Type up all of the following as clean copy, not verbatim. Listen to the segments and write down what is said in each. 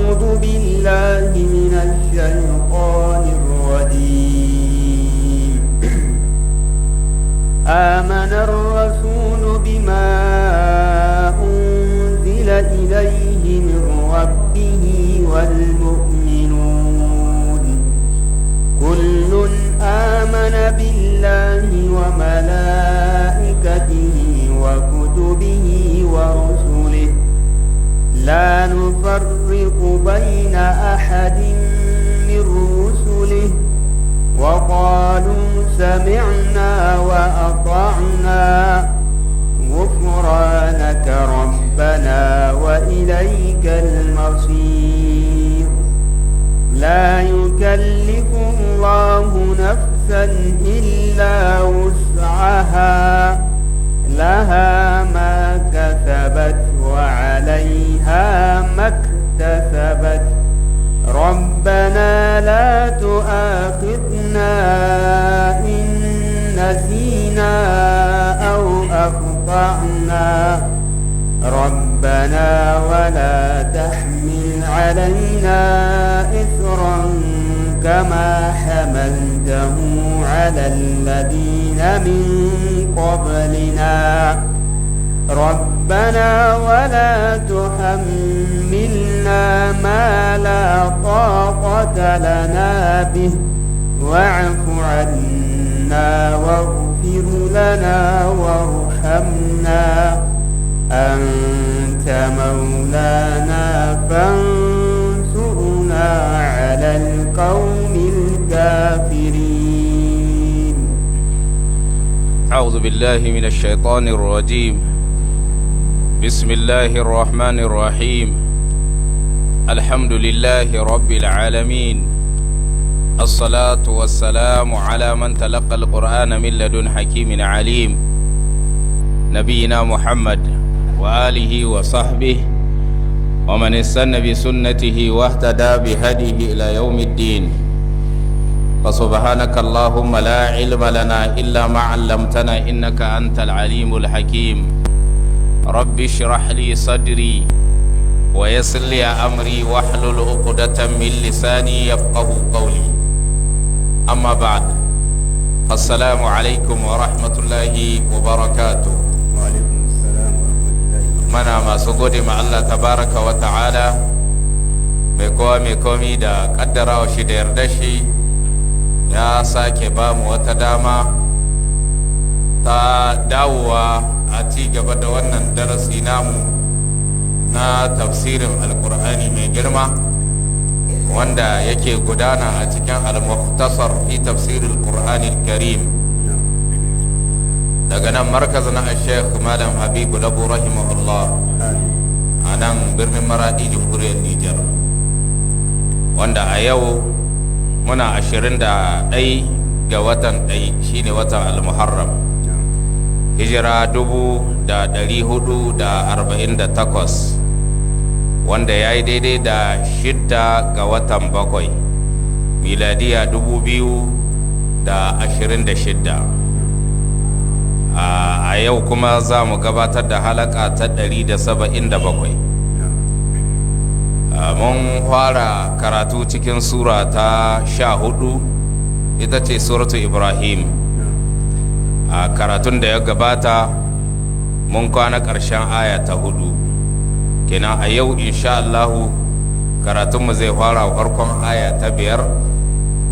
أعوذ بالله من الشيطان الرجيم. آمن الرسول بما أنزل إليه من ربه والمؤمنون، كل آمن بالله وملائكته وكتبه ورسله، لا نفرق بين أحد من رسله، وقالوا سمعنا وأطعنا، غفرانك ربنا وإليك المصير. لا يكلف الله نفسا إلا وسعها، لها ما كسبت وعليها ما اكتسبت. ربنا لا تؤاخذنا إن نسينا أو أخطأنا، ربنا ولا تحمل علينا إصرا كما حملته على الذين من قبلنا، ربنا ولا تحملنا ما لا طاقة لنا به، واعف عنا واغفر لنا وارحمنا، أنت مولانا فانصرنا على القوم الكافرين. أعوذ بالله من الشيطان الرجيم. بسم الله الرحمن الرحيم. الحمد لله رب العالمين، الصلاة والسلام على من تلقى القرآن من لدن حكيم عليم، نبينا محمد وآله وصحبه ومن استنى بسنته واهتدى بهديه إلى يوم الدين. فسبحانك اللهم لا علم لنا إلا ما علمتنا، إنك أنت العليم الحكيم. رب اشرح لي صدري ويسر لي أمري واحلل عقدة من لساني يفقه قولي. أما بعد، السلام عليكم ورحمة الله وبركاته. وعليكم السلام ورحمة الله وبركاته. Muna masu gode ma Allah tabaraka wa ta'ala, mai kowa mai komi, da kaddarawa shi da yarda shi ya sake ba mu wata dama ta dawowa a ci gaba da wannan darasi namu na tafsirin Alkur'ani mai girma, wanda yake gudana a cikin Al-Mukhtasar fi Tafsiril Qur'anil Karim, daga nan markaz na Sheikh Malam Habibu Labo rahimahullah, a nan birnin Maradi, Jamhuriyar Nijar, wanda a yau muna 21 ga watan ɗai, shine watan Al-Muharram, hijira 1448, wanda ya yi daidai da 6 ga watan 7, miladiya 2026. A yau kuma za mu gabatar da halaka ta 177. Mun fara karatu cikin sura ta 14, ita ce Suratu Ibrahim. A karatun da ya gabata mun kwana ƙarshen aya ta 4. Kenan a yau insha Allahu karatunmu zai fara farkon aya ta 5,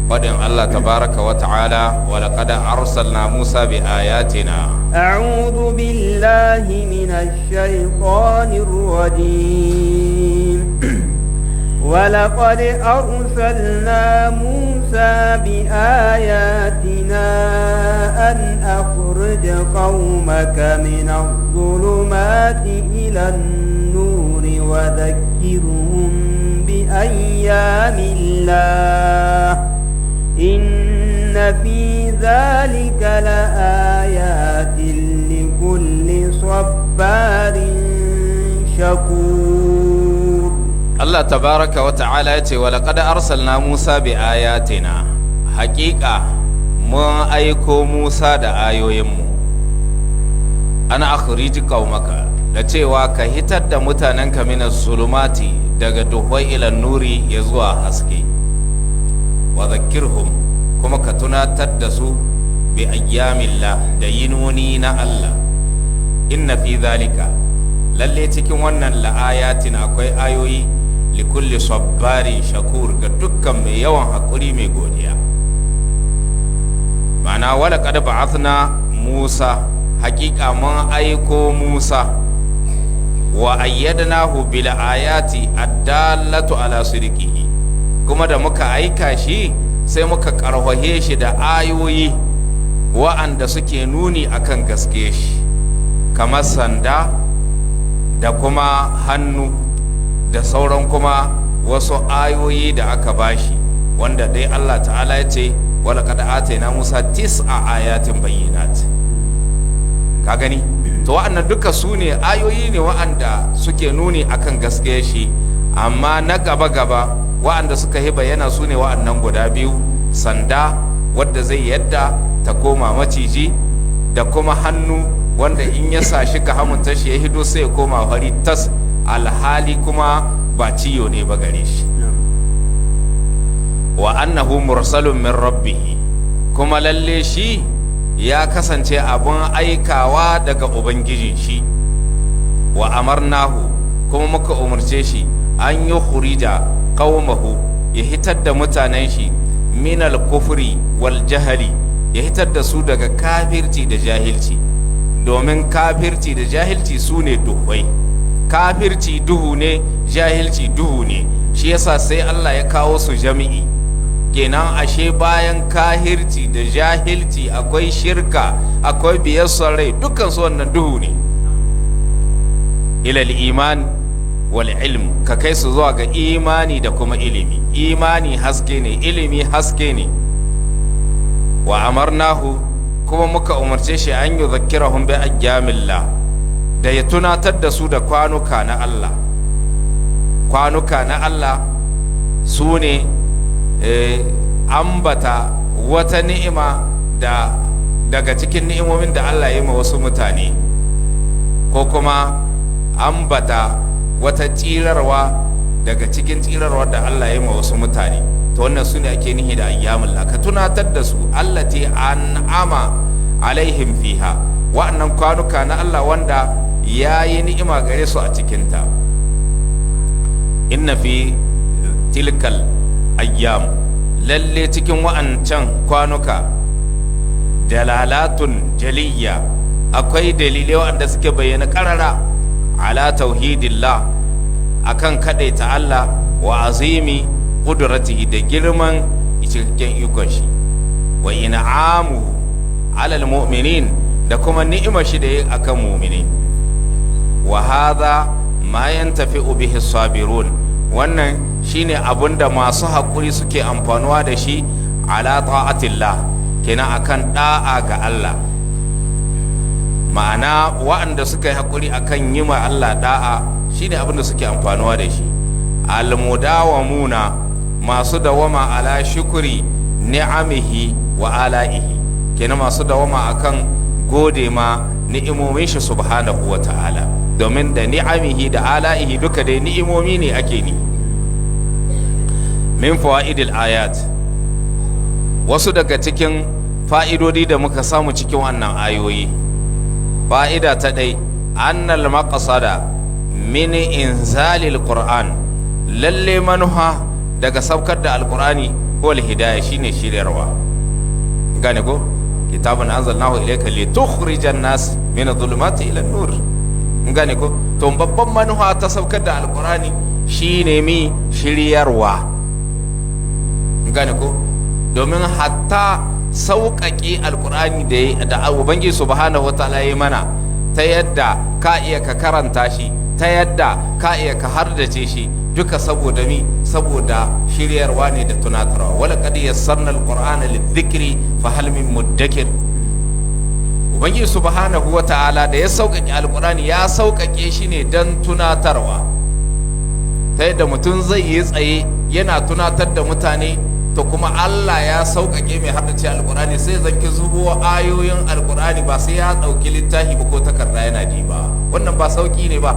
faɗin Allah tabaraka wa ta'ala: wa laqad arsalna Musa bi ayatina. أعوذ بالله من الشيطان الرجيم. ولقد أرسلنا موسى بآياتنا أن أخرج قومك من الظلمات إلى النور وذكرهم بأيام الله، إن في ذلك لآيات لكل صبار شكور. Allah tabaraka wa ta'ala ya ce: wa laqad arsalna Musa bi ayatina, haƙiƙa mun aiko Musa da ayoyinmu, an akhrij qaumaka, da cewa ka hitar da mutanenka, min zulumati. daga duhwai ila nuri ya zuwa haske. Wa zakirhum, kuma ka tunatar da su, bi ayyamillah, da yinoni na Allah. Inna fi zalika, lalle cikin wannan, la'ayatin, akwai ayoyi, likulli sabbarin shakur, ga dukkan mai yawan haƙuri mai godiya. Ma'ana, wala qad ba'athna Musa, hakika mun aiko Musa, wa ayyadnahu bil ayati addallatu ala sidqihi, kuma da muka aika shi sai muka karwahe shi da ayoyi wa'anda suke nuni akan gaske shi, kamar sanda da kuma hannu da sauran kuma wasu ayoyi da aka bashi, wanda dai Allah ta'ala ya ce wala qad atayna Musa tis'a ayatin bayyinat. Ka gani? To wa'annan duka su ne ayoyi ne wa'anda suke nuni akan gaskiyar shi, amma na gaba gaba wa'anda suka yi bayyana su ne wa'annan guda biyu: sanda wadda zai yadda ta koma maciji, da kuma hannu wanda in ya sa shi ka hamunta shi ya hido sai ya koma fari tas, alhali kuma ba ciyo ne ba gare shi. Wa annahu mursalun min rabbih, kuma lalle shi ya kasance abun aikawa daga ubangijin shi. Wa amarnahu, kuma muka umarce shi, an yi khurija qaumahu, ya hitar da mutanen shi, minal kufri wal jahali, ya hitar da su daga kafirci da jahilci, domin kafirci da jahilci su ne duhwai. Kafirci duhu ne, jahilci duhu ne, shi yasa sai Allah ya kawo su jami'i. Kenan ashe bayan kahirci da jahilci akwai shirka, akwai biyar son rai, dukkan su wannan duhu ne. Ilal iman wal ilm, ka kai su zuwa ga imani da kuma ilimi. Imani haske ne, ilimi haske ne. Wa amarnahu, kuma muka umarce shi, an yi zakirahum bi ayyamillah, da ya tunatar da su da kwanuka na Allah. Kwanuka na Allah su ne ambata wata ni'ima da daga cikin ni'imomin da Allah ya yi ma wasu mutane, ko kuma ambata wata tsirarwa daga cikin tsirarwa da Allah ya yi ma wasu mutane. To wannan su ne ake nihi da ayyamullah. Ka tunatar da su allati an'ama alaihim fiha, wa'annan kwanuka na Allah wanda ya yi ni'ima gare su a cikinta. Inna fi tilkal ayyam, lalle cikin wa'ancan kwanuka, dalalatun jaliyya, akwai dalilai wa'anda suke bayyana karara, ala tauhidillah, akan kadaita Allah, wa azimi qudratihi, da girman cikakken ikon shi, wa in'amuhu alal mu'minin, da kuma ni'imar shi da yi akan mu'mini. Wa hadha ma yantafi'u bihi sabirun, wannan shine abunda masu haƙuri suke amfanuwa da shi, ala ta'atillah, kenan akan da'a ga Allah. Ma'ana, wa'anda suka yi haƙuri akan yi ma Allah da'a shine abinda suke amfanuwa da shi. Almudawamuna, masu dawama, ala shukuri ni'amihi wa ala'ihi, kenan masu dawama akan gode ma ni'imomin shi subhanahu wa ta'ala, domin da ni'amihi da ala'ihi duka dai ni'imomi ne ake ni. Min fawaidil ayat, wasu daga cikin fa'idodi da muka samu cikin wannan ayoyi. Fa'ida ta ɗai: annal maqsada min inzalil qur'an, lalle manuha daga saukar da alqur'ani, huwal hidaya, shine shiryarwa. Gane ko? Kitabun anzalnahu ilayka litukhrijan nas min adh-dhulumati ila an-nur. Gane ko? To babban manuha ta saukar da alqur'ani shine mi? Shiryarwa. Gane ko? Domin hatta sauƙaƙe alƙur'ani da ubangiji subhanahu wataala ya mana, ta yadda ka iya ka karanta shi, ta yadda ka iya ka hardace shi, duka saboda mi? Saboda shiryarwa ne da tunatarwa. Wala qad yassarna alqur'ana lidhikri fa hal min muddakir. Ubangiji subhanahu wataala da ya sauƙaƙe alƙur'ani, ya sauƙaƙe shi ne don tunatarwa, ta yadda mutum zai yi tsaye yana tunatar da mutane. To kuma Allah ya sauƙaƙe mai haddace alƙur'ani sai zanki zubo ayoyin alƙur'ani, ba sai ya ɗauki littafi ba ko takarda yana diba. Wannan ba sauƙi ne ba?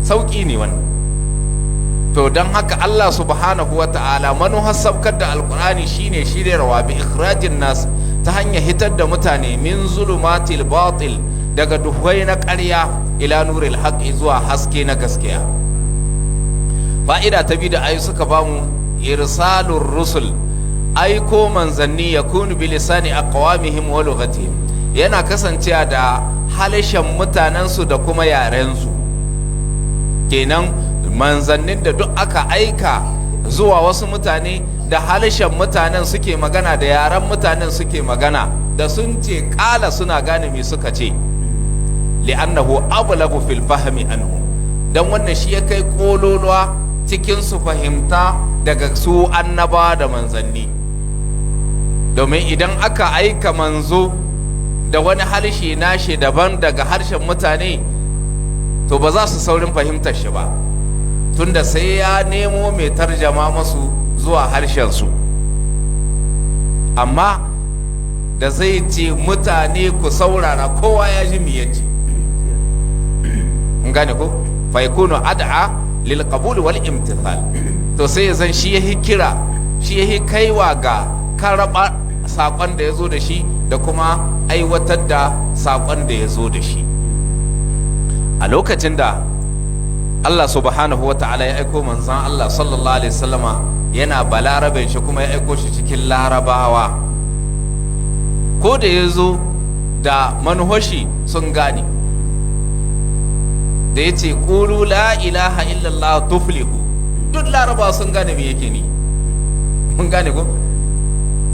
Sauƙi ne wannan. To don haka Allah subhanahu wa ta'ala manuhar sabkar da Alkur'ani shine shiryarwa, bi ikhrajin nas, ta hanyar hitar da mutane, min zulumatil batil, daga duhwai na ƙarya, ila nuril haqqi, zuwa haske na gaskiya. Fa'ida ta biyu da ayu suka bamu: irsalur rusul, aiko manzanni, yakunu bi lisani aqwamihim wa lughatihim, yana kasancewa da halishan mutanensu da kuma yarensu. Kenan manzannin da duk aka aika zuwa wasu mutane, da halishan mutanen suke magana, da yaren mutanen suke magana, da sun ce kala suna gane me suka ce. Li'annahu ablagu fil fahmi anhu, dan wannan shi ya kai kololuwa cikin su fahimta daga su annaba da manzanni. Domin idan aka aika manzo da wani harshe nashi daban daga harshen mutane, to ba za su saurin fahimtar shi ba, tunda sai ya nemo mai tarjama masu zuwa harshen su. Amma da zai ce, "Mutane, ku saurara," kowa ya ji me yace. In gane ko, fa yakunu ad'a lil qabul wal imtithal. To sai zan shi yahi kira, shi yahi kaiwa ga karaba sakon da ya zo da shi da kuma aiwatar da sakon da ya zo da shi. A lokacin da Allah subhanahu wa ta'ala ya aiko manzon Allah sallallahu alaihi wasallama, yana Balaraben shi, kuma ya aiko shi cikin Larabawa, ko da ya zo da manuhoshi sun gane. Da ya ce, "Ƙulu la ilaha illallah tuflihu," duk Larabawa sun gane me yake ni. Mun gane ko?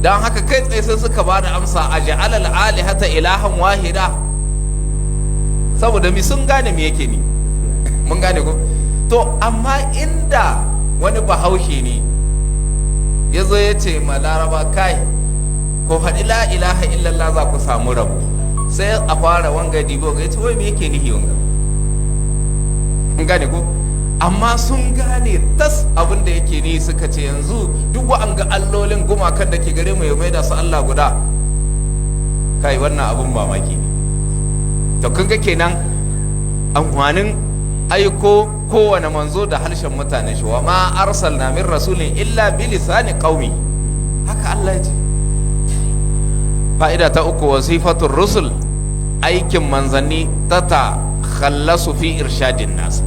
Don haka kai tsaye sai suka ba da amsa, "A ja'alal alihata ilahan wahida?" Saboda mi? Sun gane me yake ni. Mun gane ko? To amma inda wani Bahaushe ne ya zo ya ce ma Laraba, "Kai, ko faɗi la ilaha illallah za ku samu rabo," sai a fara wanga dibo ga, ya ce, "Wai me yake nihi wanga?" Mun gane ko? Amma sun gane tas abin da yake ni. Suka ce, "Yanzu duk wa'anga allolin gumakan da ke gare mu ya maida su Allah guda? Kai, wannan abin mamaki ne." To kun ga kenan amfanin aiko kowane manzo da harshen mutane shi. Wa ma arsalna min rasulin illa bi lisani qaumi, haka Allah ya ce. Fa'ida ta uku: wasifatur rusul, aikin manzanni, tata khallasu fi irshadin nas,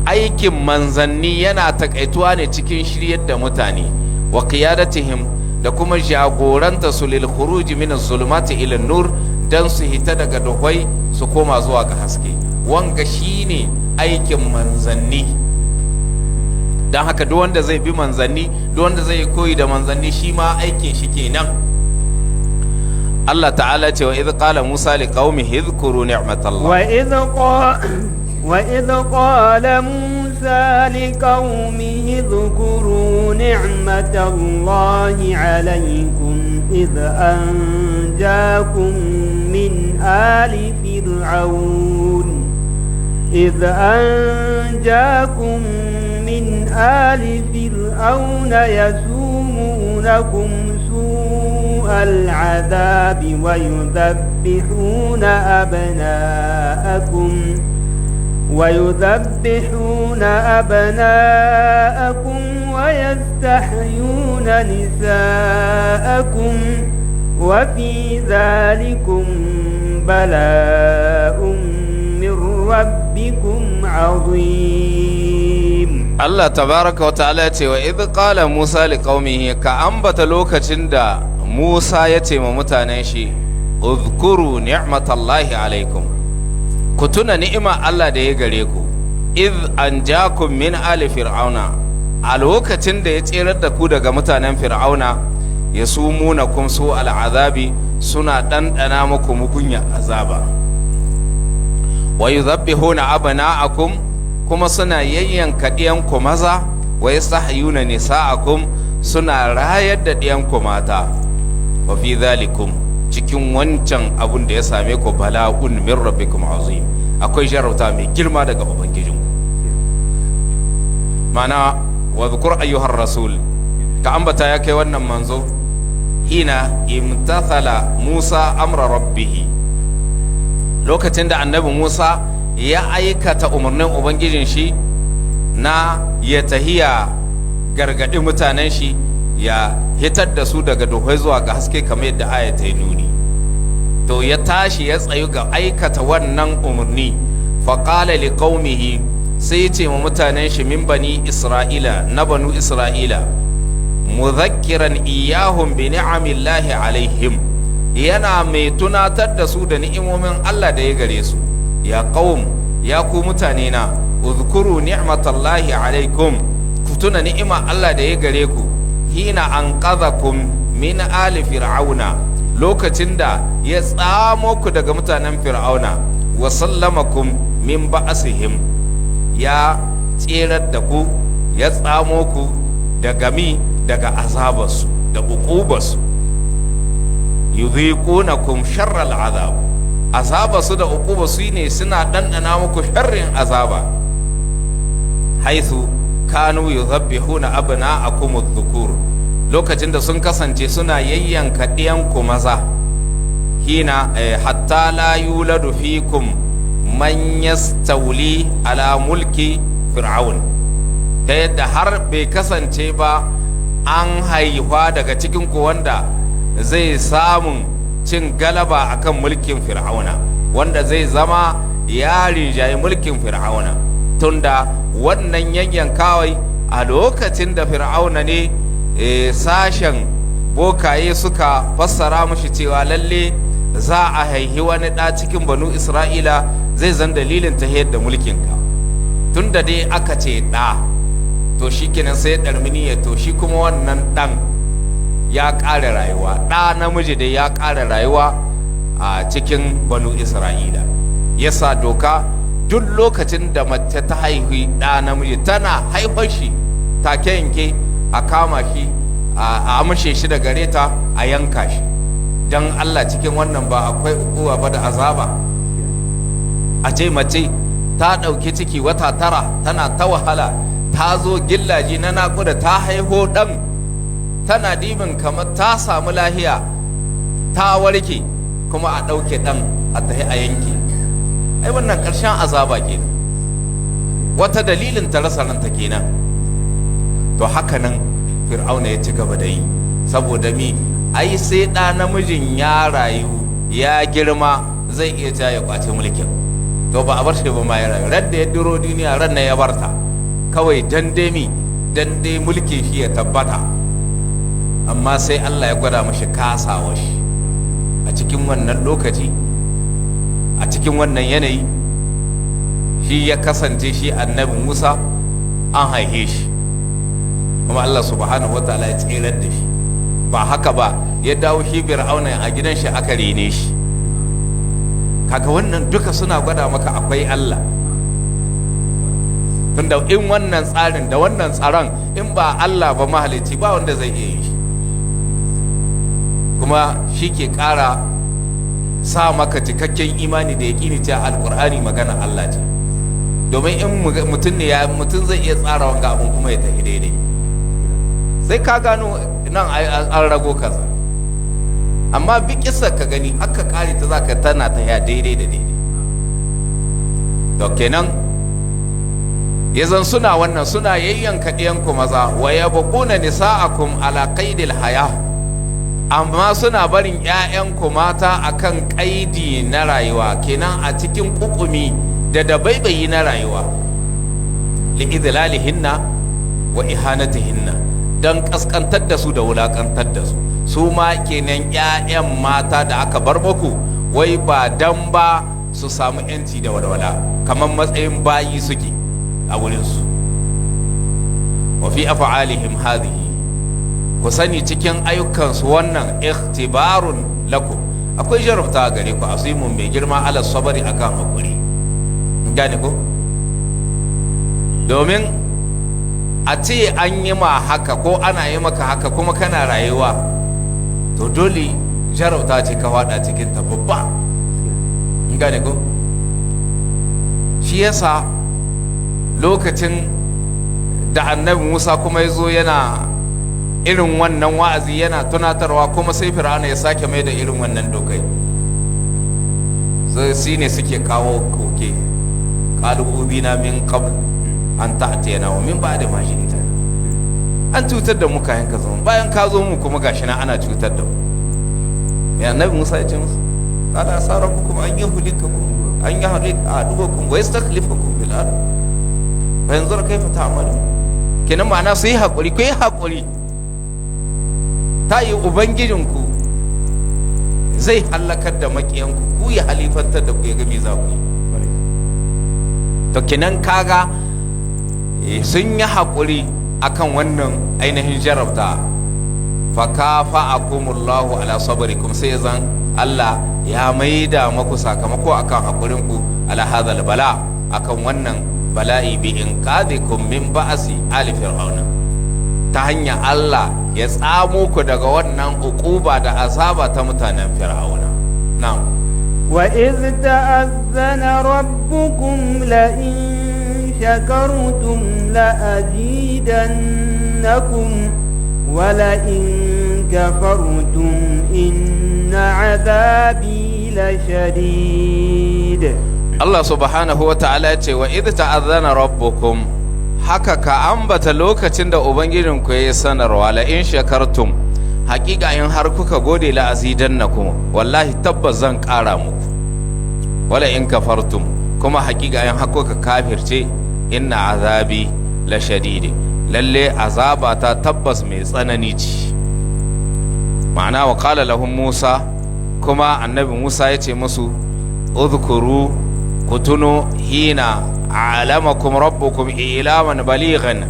aikin manzanni yana takaituwa ne cikin shiryar da mutane, wa qiyadatihim, da kuma jagoranta su, lil khuruj min az-zulumati ila nur, dan su hita daga duhwai su koma zuwa ga haske. Wanga shine aikin manzanni. Don haka duk wanda zai bi manzanni, duk wanda zai koyi da manzanni, shi ma aikin shi kenan. Allah ta'ala ce, wa idh qala Musa li qaumihi dhkuru ni'matallah. وإذ قال موسى لقومه اذكروا نعمة الله عليكم إذ أنجاكم من آل فرعون إذ أنجاكم من آل فرعون يسومونكم سوء العذاب ويذبحون أبناءكم ويستحيون نساءكم وفي ذلكم بلاء من ربكم عظيم. Allah tabaraka wa ta'ala ya ce, wa idh qala Musa li qaumihi, ka ambata lokacin da Musa ya ce ma mutanen shi, udhkuru ni'matallahi alaikum, ku tuna ni'ima Allah da ya gare ku, idh anjakum min ali fir'auna, a lokacin da ya tserar da ku daga mutanen Fir'auna, yasumunakum su al'azabi, suna ɗanɗana muku mugunya azaba, wa yudhabbihuna abna'akum, kuma suna yayyanka ɗiyanku maza, wa yastahyuna nisa'akum, suna rayar da ɗiyanku mata. Wa fi dhalikum, cikin wancan abun da ya same ku, bala'un min rabbikum azim, akwai jarauta mai girma daga ubangijinku. Mana wa dhkur ayyuhar rasul, ka ambata ya kai wannan manzo, hina imtathala Musa amra rabbih, lokacin da Annabi Musa ya ya aikata umarnin ubangijin shi na ya tahiya gargaɗi mutanen shi, ya hitar da su daga duhai zuwa ga haske, kamar yadda aya ta yi nuni. To ya tashi ya tsayu ga aikata wannan umarni. Faƙala li qaumihi, sai ya ce ma mutanen shi, min bani Isra'ila, na banu Isra'ila, mudhakkiran iyahum bi ni'amillahi alaihim, yana mai tunatar da su da ni'imomin Allah da ya gare su: "Ya qaum, ya ku mutane na, uzkuru ni'matallahi alaikum, ku tuna ni'ima Allah da ya gare ku, hina anqadhakum min ali fir'auna, lokacin da ya tsamo ku daga mutanen Fir'auna, wa sallamakum min ba'asihim, ya tserar da ku, ya tsamo ku daga mi, daga azabarsu da uqubarsu. Yudhiqunakum sharral azab, azabarsu da uqubarsu ne suna ɗanɗana muku sharrin azaba, haithu kanu yudhabbihuna abna'akum adh-dhukur, lokacin da sun kasance suna yayyanka ɗiyanku maza, hina hatta la yuladu fikum man yastawli ala mulki fir'aun, ta yadda har bai kasance ba an haihuwa daga cikin ku wanda zai samun cin galaba akan mulkin Fir'auna, wanda zai zama ya rinjayi mulkin Fir'auna." Tunda wannan yanyan kawai a lokacin da Fir'auna ne, sashen bokaye suka fassara mushi cewa lalle za a haihi wani ɗa cikin banu Isra'ila, zai zan dalilin ta da mulkinka. Tunda dai aka ce ɗa, to shi kenan sai ɗarmini ya to shi kuma wannan ɗan ya ƙara rayuwa, ɗa namiji dai ya ƙara rayuwa a cikin banu Isra'ila. Yasa doka, duk lokacin da mace ta haihi ɗa namiji, tana haifar shi take yanke a kama shi, a amshe shi da gare ta, a yanka shi. Don Allah, cikin wannan ba akwai ukuwa ba da azaba? A ce mace ta ɗauki ciki wata 9, tana ta wahala, ta zo gillaji na naƙuda, ta haiho ɗan, tana dibin kamar ta samu lahiya, ta warke, kuma a ɗauke ɗan a tahi a yanke. Ai wannan ƙarshen azaba kenan, wata dalilin ta rasa ranta kenan. To haka nan Fir'auna ya ci gaba da yi, saboda mi? Ai sai ɗa namijin ya rayu ya girma zai iya ta ya kwace mulkin. To ba a bar shi ba ma ya rayu. Ran da ya duro duniya, ran na ya barta kawai, dan dai mi? Dan dai mulkin shi ya tabbata. Amma sai Allah ya gwada mashi kasawa shi a cikin wannan lokaci, a cikin wannan yanayi. Shi ya kasance shi annabi Musa an haihe shi, kuma Allah subhanahu wa ta'ala ya tsirar da shi. Ba haka ba, ya dawo shi Fir'auna a gidan shi aka rene shi. Kaga wannan duka suna gwada maka akwai Allah, tunda in wannan tsarin da wannan tsaron, in ba Allah ba mahalicci, ba wanda zai iya yi shi. Kuma shi ke ƙara sa maka cikakken imani da yaƙini cewa Alƙur'ani magana Allah ce, domin in mutum ne ya mutum zai iya tsara wanga abun kuma ya tafi daidai, sai ka gano nan an rago kaza. Amma bi kisa ka gani aka kare ta, zaka tana ta ya daidai da daidai. To kenan yazan suna wannan, suna yayyanka ɗiyanku maza, wa yabquna nisa'akum ala qaidil haya, amma suna barin 'ya'yanku mata akan ƙaidi na rayuwa, kenan a cikin kukumi da dabaibayi na rayuwa, li'idlalihinna wa ihanatihinna, don kaskantar da su da wulakantar da su. Su ma kenan 'ya'yan mata da aka bar muku, wai ba dan ba su samu 'yanci da walwala, kamar matsayin bayi suke a wurinsu. Wa fi af'alihim hadhihi, ku sani cikin ayyukansu wannan, ikhtibarun lakum, akwai jarabta gare ku, azimun, mai girma, ala sabari, akan hakuri. Gane ko? Domin a ce an yi ma haka ko ana yi maka haka kuma kana rayuwa, to dole jarabta ce ka fada cikin ta babba. Gane ko? Shi yasa lokacin da annabi Musa kuma ya zo yana irin wannan wa'azi, yana tunatarwa, kuma sai Fir'auna ya sake mai da irin wannan dokai, sai ne suke kawo koke. Qalu udhina min qabl an ta'tiyana wa min ba'di ma ji'tana. An cutar da mu kayan ka zo, bayan ka zo mu kuma gashi na ana cutar da mu. Ya Annabi Musa ya ce musu: qala asa rabbukum an yuhlikakum, an yahlik aduwakum wa yastakhlifakum fil ard fa yanzura kayfa ta'malun. Kenan ma'ana su yi hakuri, ku yi hakuri, ta yi ubangijinku zai halakar da makiyanku, ku yi halifantar da ku, ya ga me za ku yi. To kenan kaga sun yi haƙuri akan wannan ainihin jarabta. Fakafa'akumullahu ala sabrikum, sai zan Allah ya maida maku sakamako akan haƙurinku, ala hadhal bala, akan wannan bala'i, bi inqadikum min ba'si ali fir'auna, ta hanya Allah ya tsamo ku daga wannan uquba da azaba ta mutanen Fir'auna. Na'am. وإذ تأذن ربكم لئن شكرتم لأزيدنكم ولئن كفرتم إن عذابي لشديد. Allah subhanahu wa ta'ala ce: wa idh ta'adhana rabbukum, haka ka ambata lokacin da ubangijinku ya yi sanarwa, la in shakartum, hakika in har kuka gode, la azidannakum, wallahi tabbas zan ƙara muku, wala in kafartum, kuma hakika in har kuka kafirce, inna azabi la shadid, lalle azaba ta tabbas mai tsanani ce. Ma'ana wa qala lahum Musa, kuma Annabi Musa ya ce musu: udhkuru, ku tuno, hina alamakum rabbukum ilaman balighan,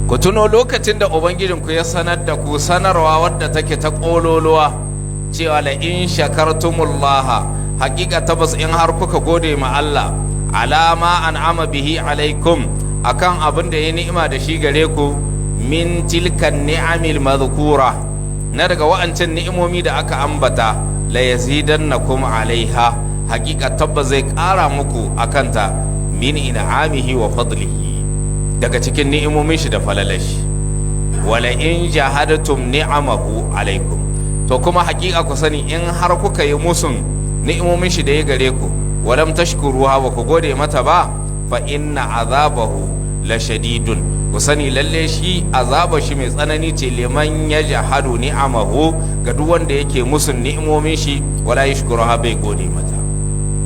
ku tuno lokacin da ubangijinku ya sanar da ku sanarwa wadda take ta kololuwa, cewa la in shakartumullaha, hakika tabbas in har kuka gode ma Allah, alama an'ama bihi alaikum, akan abin da ya ni'ima da shi gare ku, min tilkan ni'amil madhkura, na daga wa'ancan ni'imomi da aka ambata, la yazidannakum alaiha, hakika tabbas zai ƙara muku akanta, min in'amihi wa fadlihi, daga cikin ni'imomin shi da falalashi. Wala in jahadtum ni'amahu alaikum, to kuma hakika ku sani, in har kuka yi musun ni'imomin shi da ya gare ku, walam tashkuruha, ba ku gode mata ba, fa inna azabahu la shadidun, ku sani lalle shi azaba shi mai tsanani ce, liman ya jahadu ni'amahu, ga duk wanda yake musun ni'imomin shi, wala yashkuruha, bai gode mata.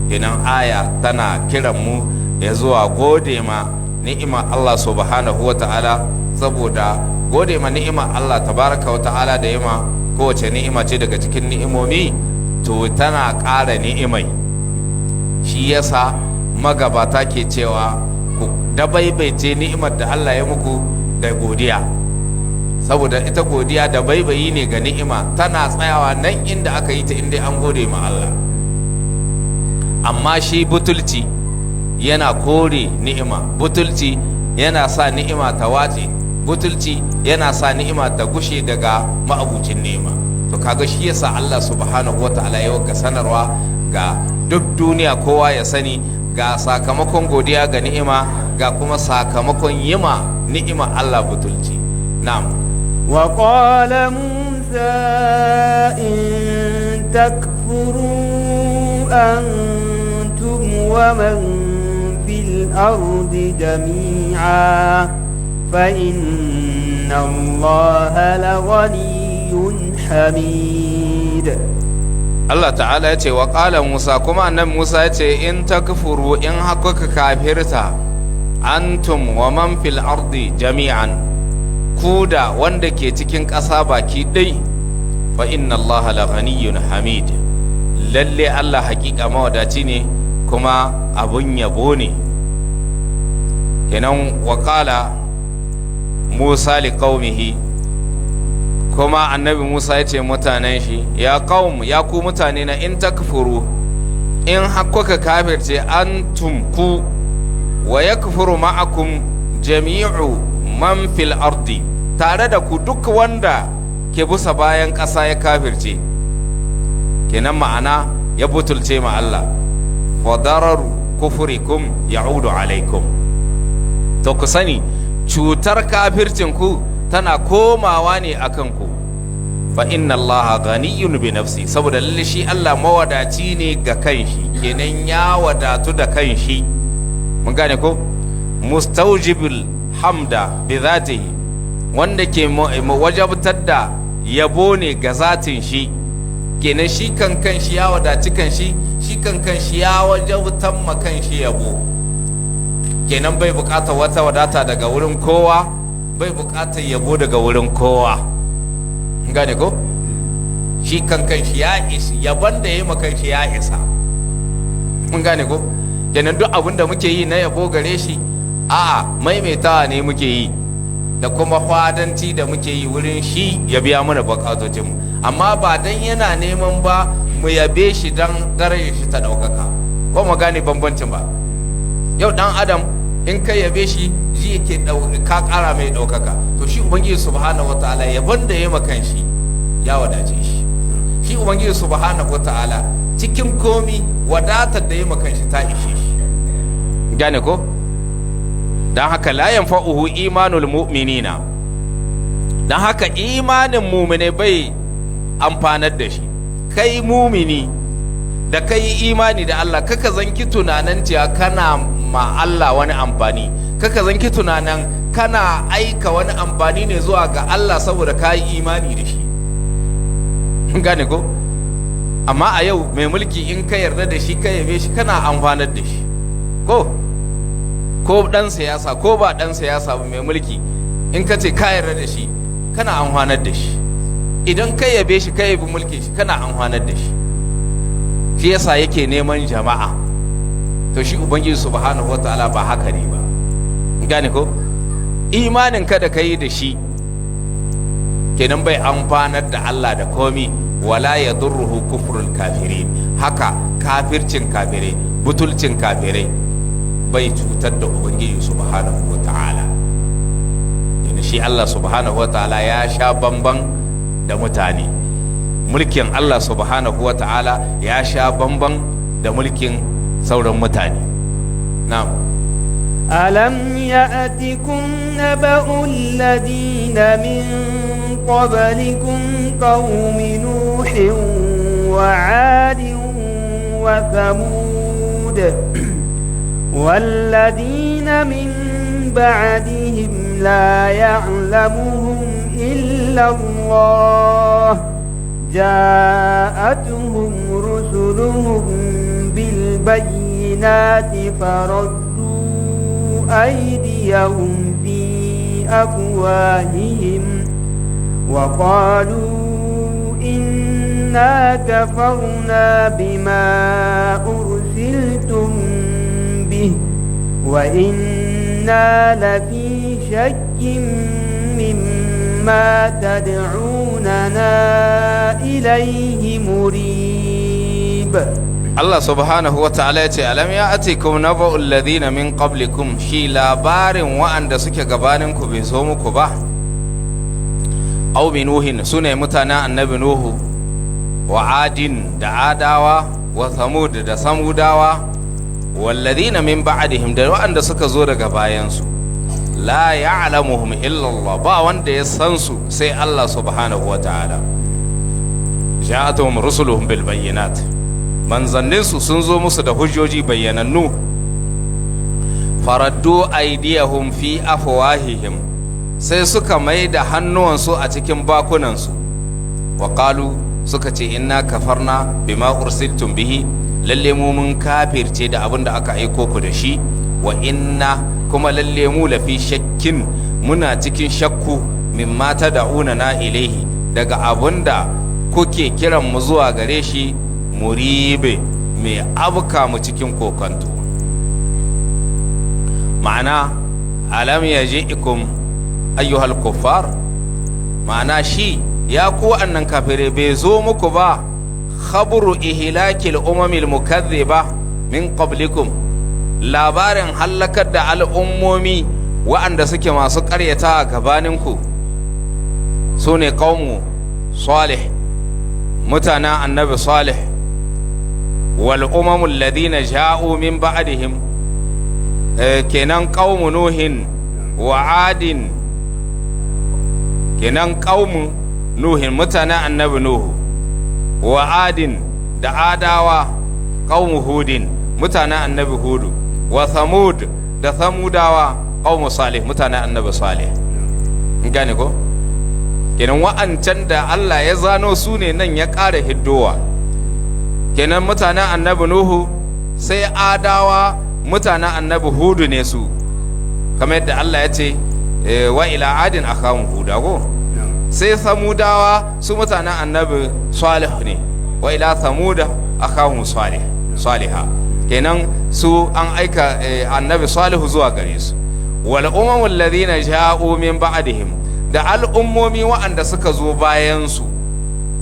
Kenan aya tana kiran mu ya zuwa gode ma ni'ima Allah subhanahu wa ta'ala, saboda gode ma ni'ima Allah tabaraka wa ta'ala da yima kowace ni'ima ce daga cikin ni'imomi, to tana ƙara ni'imai. Shi yasa magabata ke cewa ku dabaibaice ni'imar da Allah ya muku da godiya, saboda ita godiya da baibayi ne ga ni'ima, tana tsayawa nan inda aka yi ta inda an gode ma Allah. Amma shi butulci yana kore ni'ima, butulci yana sa ni'ima ta wace, butulci yana sa ni'ima ta gushe daga ma'abucin ni'ima. To kaga shi yasa Allah subhanahu wata'ala ya ga sanarwa ga duk duniya, kowa ya sani ga sakamakon godiya ga ni'ima, ga kuma sakamakon yima ni'ima Allah butulci. Na'am. وقال موسى إن تكفروا أنتم ومن في الأرض جميعا فإن الله لغني حميد. Allah ta'ala ya ce: wa ƙala Musa, kuma Annabi Musa ya ce, in takfuru, in haka kafirta, antum wa man fil ardi jami'an, ku da wanda ke cikin ƙasa baki ɗai, fa inna Allah la ghaniyyun hamid, lalle Allah hakika mawadaci ne kuma abun yabo ne. Kenan wa qala Musa li qaumihi, kuma Annabi Musa ya ce mutanen shi: ya qaum, ya ku mutane na, in takfuru, in kuka kafirce, antum, ku, wa yakfuru ma'akum jami'u man fil ardi, tare da ku duk wanda ke busa bayan ƙasa ya kafirce, kenan ma'ana ya butulce ma Allah, fa dararu kufurikum ya'udu alaikum, to ku sani cutar kafircin ku tana komawa ne akan ku. Fa inna Allah ghaniyyun bi nafsi, saboda lalle shi Allah mawadaci ne ga kanshi, kenan ya wadatu da kanshi. Mun gane ko? Mustaujibul hamda bi zatihi, wanda ke wajabtar da yabo ne ga zatin shi. Kenan shi kan kan shi ya wadaci kan shi, shi kan kan shi ya wajabtar ma kan shi yabo. Kenan bai bukatar wata wadata daga wurin kowa, bai bukatar yabo daga wurin kowa. Gane ko? Shi kan kan shi ya isa yabon da ya yi ma kan shi ya isa. Mun gane ko? Kenan duk abin da muke yi na yabo gare shi, a'a, maimaitawa ne muke yi da kuma fadanci da muke yi wurin shi ya biya mana bukatocinmu, amma ba dan yana neman ba mu yabe shi dan darajar shi ta ɗaukaka. Ko mu gane bambancin ba? Yau dan adam in ka yabe shi, ji yake ka ƙara mai ɗaukaka. To shi Ubangiji subhanahu wataala, yabon da ya makan shi ya wadace shi. Shi Ubangiji subhanahu wataala cikin komi wadatar da ya makan shi ta ishe shi. Gane ko? Don haka la yanfa'uhu imanul mu'minina, don haka imanin mumine bai amfanar da shi. Kai mumini da kai imani da Allah, kaka zanki tunanin cewa kana ma Allah wani amfani, kaka zanki tunanin kana aika wani amfani ne zuwa ga Allah saboda ka yi imani da shi. Gane ko? Amma a yau mai mulki, in ka yarda da shi, ka yabe shi, kana amfanar da shi. Ko dan siyasa ko ba dan siyasa ba, mai mulki, in ka ce ka yarda da shi, kana amfanar da shi. Idan ka yabe shi, ka yabi mulkin shi, kana amfanar da shi. Shi yasa yake neman jama'a. To shi Ubangiji subhanahu wataala ba haka ne ba. Gane ko? Imanin ka da kai da shi kenan bai amfanar da Allah da komi. Wala yadurruhu kufrul kafirin, haka kafircin kafirai, butulcin kafirai bai cutar da Ubangiji subhanahu wataala. Yana shi Allah subhanahu wataala ya sha bamban da mutane. Mulkin Allah subhanahu wataala ya sha bamban da mulkin sauran mutane. Na'am. ألم يأتكم نبأ الذين من قبلكم قوم نوح وعاد وثمود والذين من بعدهم لا يعلمهم إلا الله، جاءتهم رسلهم بالبينات فردوا أيديهم في أفواههم وقالوا إنا كفرنا بما أرسلتم به وإنا لفي شك مما تدعوننا إليه مريب. Allah subhanahu wa ta'ala ya ce: alam ya'atikum naba'ul ladina min qablikum, shi labarin wa'anda suke gabanin ku bai zo muku ba? Qaumi nuhin, sune mutanen Annabi Nuhu, wa adin, da Adawa, wa Thamud, da Samudawa, walladina min ba'dihim, da wa'anda suka zo daga bayansu, la ya'lamuhum illa Allah, ba wanda ya san su sai Allah subhanahu wa ta'ala. Ja'atuhum rusuluhum bil bayyinat, manzanninsu sun zo musu da hujjoji bayyanannu. Faraddu aydiyahum fi afwahihim, sai suka mai da hannuwansu a cikin bakunansu. Wa qalu, suka ce: inna kafarna bima ursiltum bihi, lalle mu mun kafirce da abin da aka aiko ku da shi. Wa inna, kuma lalle mu, lafi shakkin, muna cikin shakku, mimma tad'una na ilaihi, daga abin da kuke kiran mu zuwa gare shi, muribe, mai abuka mu cikin kokanto. Ma'ana alam yaji'ikum ayyuhal kuffar, ma'ana shi ya ku wa'annan kafirai, bai zo muku ba khabru ihlakil umamil mukadhiba min qablikum, labarin hallakar da al'ummomi wa'anda suke masu ƙaryata a gabaninku, su ne qaumu Salih, mutanen Annabi Salih, wal umamul ladina ja'u min ba'dihim, kenan qaumu Nuhin wa Adin, kenan qaumu Nuhin, mutanen Annabi Nuhu, wa Adin, da Adawa, qaumu Hudin, mutanen Annabi Hudu. Wa Thamud, da Thamudawa, qaumu Salih, mutanen Annabi Salih. In gane ko? Kenan wa'ancan da Allah ya zano su ne nan ya ƙara hiddowa. Kenan mutanen Annabi Nuhu, sai Adawa, mutanen Annabi Hudu ne su, kamar yadda Allah ya ce, wa ila adin akhahum huda, ko? Sai Samudawa, su mutanen Annabi Salih ne, wa ila Samuda akhahum Salih, Saliha. Kenan su an aika Annabi Salihu zuwa gare su. Wal umamul ladina ja'u min ba'dihim, da al'ummomi wa'anda suka zo bayan su.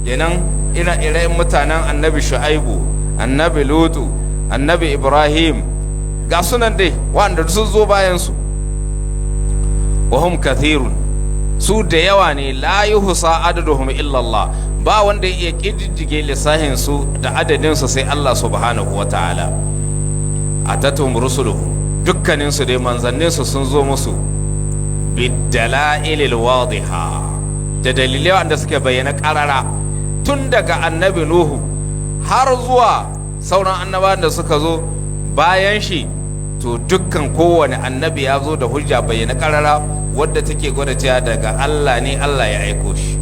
Kenan ina ire mutanen Annabi Shu'aibu, Annabi Lutu, Annabi Ibrahim, ga sunan dai wa'anda sun zo bayan su. Wa hum kathirun, su da yawa ne, la yuhsa adaduhum illa Allah, ba wanda ya iya kididdige lissahin su da adadin su sai Allah subhanahu wa ta'ala. Atatum rusuluhum, dukkanin su dai manzannin su sun zo musu, bidala'ilil wadiha, da dalilai wanda suke bayyana karara, tun daga Annabi Nuhu har zuwa sauran annabawan da suka zo bayan shi. To dukkan kowane annabi ya zo da hujja bayyana karara wadda take gwada cewa daga Allah ne, Allah ya aiko shi.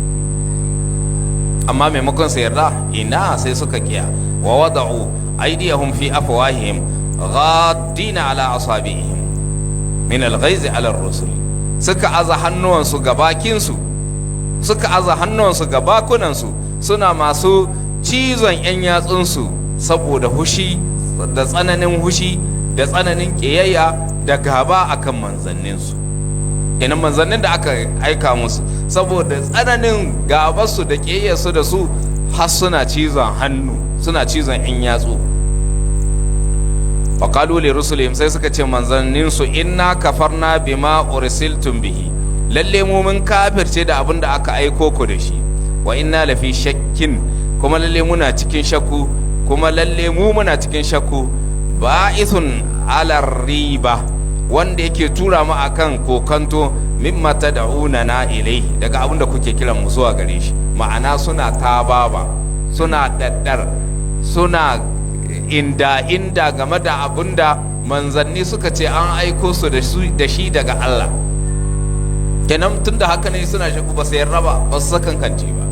Amma maimakon su yarda, ina, sai suka kiya. Wa wada'u aydiyahum fi afwahihim ghaddina ala asabi'ihim min al-ghaiz ala ar-rusul, suka aza hannuwansu ga bakinsu, suka aza hannuwansu ga bakunansu, suna masu cizon 'yan yatsunsu saboda hushi da tsananin hushi da tsananin ƙiyayya da gaba akan manzanninsu. Kenan manzannin da aka aika musu, saboda tsananin gabarsu da ƙiyayyarsu da su, har suna cizon hannu, suna cizon 'yan yatsu. Faƙalu li rusulihim, sai suka ce manzanninsu, inna kafarna bima ursiltum bihi, lalle mu mun kafirce da abin da aka aiko ku da shi, wa inna lafi shakkin, kuma lalle muna cikin shakku, kuma lalle mu muna cikin shakku, ba'ithun ala riba, wanda yake tura mu akan kokanto, mimma tad'una na ilaihi, daga abin da kuke kiran mu zuwa gare shi. Ma'ana suna tababa, suna daddar, suna inda inda game da abin da manzanni suka ce an aiko su da shi daga Allah. Kenan tun da haka ne suna shakku, ba su yarda ba, ba su sakankance ba.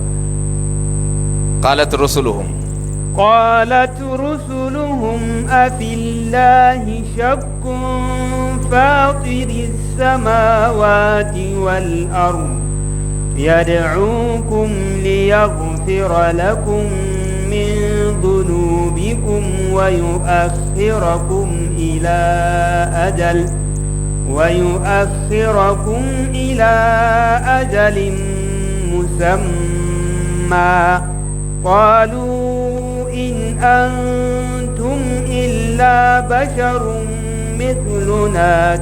Qalat rusuluhum. قالت رسلهم أفي الله شك فاطر السماوات والأرض يدعوكم ليغفر لكم من ذنوبكم ويؤخركم إلى أجل مسمى. قالوا إن أنتم إلا بشر مثلنا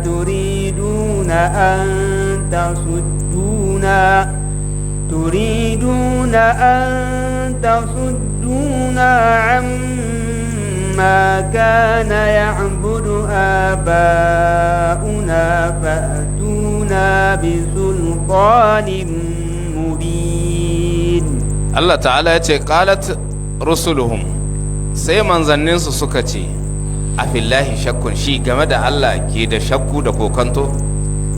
تريدون أن تصدونا عما كان يعبد آباؤنا فأتونا بسلطان مبين. Allah ta'ala ya ce, qalat rusuluhum, sai manzanninsu suka ce, afillahi shakkun, shi game da Allah ke da shakku da kokanto?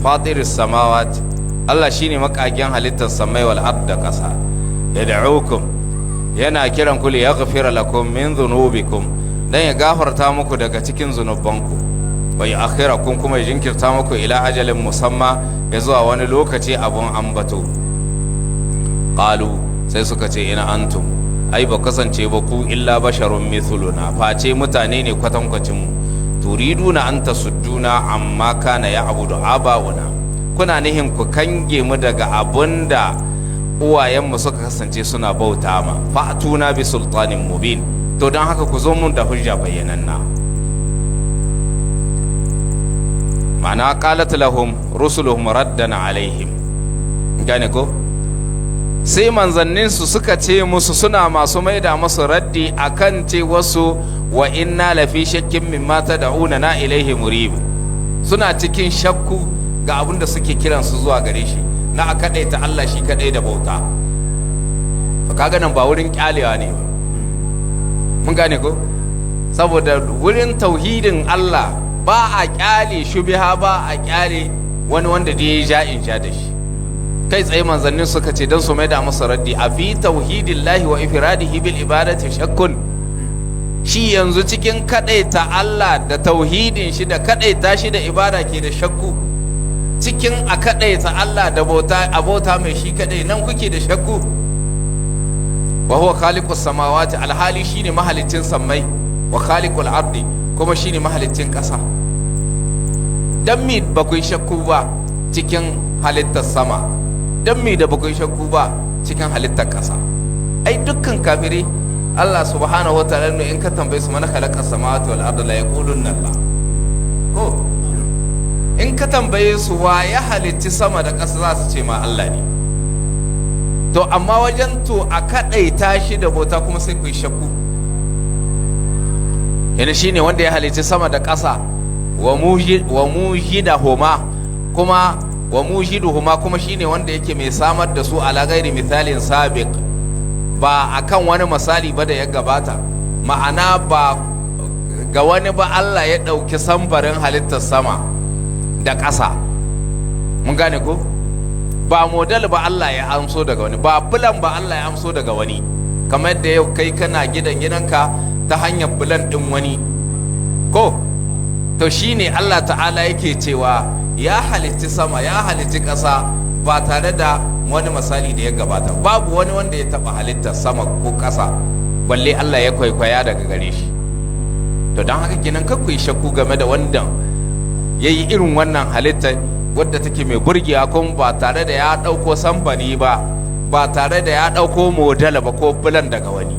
Fatiris samawat, Allah shine makagen halittar samai, wal ard, da kasa. Yad'ukum, yana kiran ku, li yaghfira lakum min dhunubikum, dan ya gafarta muku daga cikin zunubanku, wa yu'akhirakum, kuma ya jinkirta muku, ila ajalin musamma, ya zuwa wani lokaci abun ambato. Qalu, sai suka ce, in antum, ai ba kasance ba ku, illa basharun mithluna, face mutane ne kwatankwacin mu, turiduna an tasudduna amma kana ya abudu aba'una, kuna nihin ku kange mu daga abunda uwayenmu suka kasance suna bauta ma, fa'tuna bi sultanin mubin, to don haka ku zo mun da hujja bayyananna. Ma'ana qalat lahum rusuluhum raddan alaihim, gane ko? Sai manzanninsu suka ce musu, suna masu maida musu raddi akan ce wasu, wa inna lafi shakkin mimma tad'una na ilaihi murib, suna cikin shakku ga abin da suke kiransu zuwa gare shi na a kadaita Allah shi kadai da bauta. To kaga nan ba wurin kyalewa ne ba, mun gane ko? Saboda wurin tauhidin Allah Ba a kyale shubiha, ba a kyale wani wanda da ya ja in ja da shi. Kai tsaye manzannin suka ce, don su mai da masa raddi: "A fi tauhidillahi wa ifradihi bil ibadati shakkun?" Shi yanzu cikin kadaita Allah da tauhidin shi da kadaita shi da ibada ke da shakku? Cikin a kadaita Allah da bauta, a bauta mai shi kadai, nan kuke da shakku? Wa huwa khaliqus samawati, alhali shine mahalicin sammai, wa khaliqul ardi, kuma shine mahalicin ƙasa. Dan mi ba ku yi shakku ba cikin halittar sama? Dan mi da ba ku yi shakku ba cikin halittar ƙasa? Ai dukkan kafiri, Allah subhanahu wa ta'ala in ka tambaye su: "Man khalaqa samawati wal arda?" la yaqulunna Allah. Ko in ka tambaye su wa ya halicci sama da ƙasa, za su ce ma Allah ne. To amma wajen to a kaɗaita shi da bauta kuma sai ku yi shakku. Yana shine wanda ya halicci sama da ƙasa, wa mujidahuma, kuma wa mujiduhuma, kuma shine wanda yake mai samar da su, ala ghairi mithalin sabiq, ba akan wani misali ba da ya gabata. Ma'ana, ba ga wani ba Allah ya ɗauki samfarin halittar sama da ƙasa. Mun gane ko? Ba model ba Allah ya amso daga wani, ba plan ba Allah ya amso daga wani, kamar yadda yau kai kana gidan gidanka ta hanyar plan ɗin wani ko. To shine Allah ta'ala yake cewa ya halicci sama, ya halicci ƙasa ba tare da wani misali da ya gabata. Babu wani wanda ya taɓa halittar sama ko ƙasa balle Allah ya kwaikwaya daga gare shi. To don haka kenan kar ku yi shakku game da wanda ya yi irin wannan halitta wadda take mai burgewa, kuma ba tare da ya ɗauko samfani ba, ba tare da ya ɗauko model ba ko plan daga wani.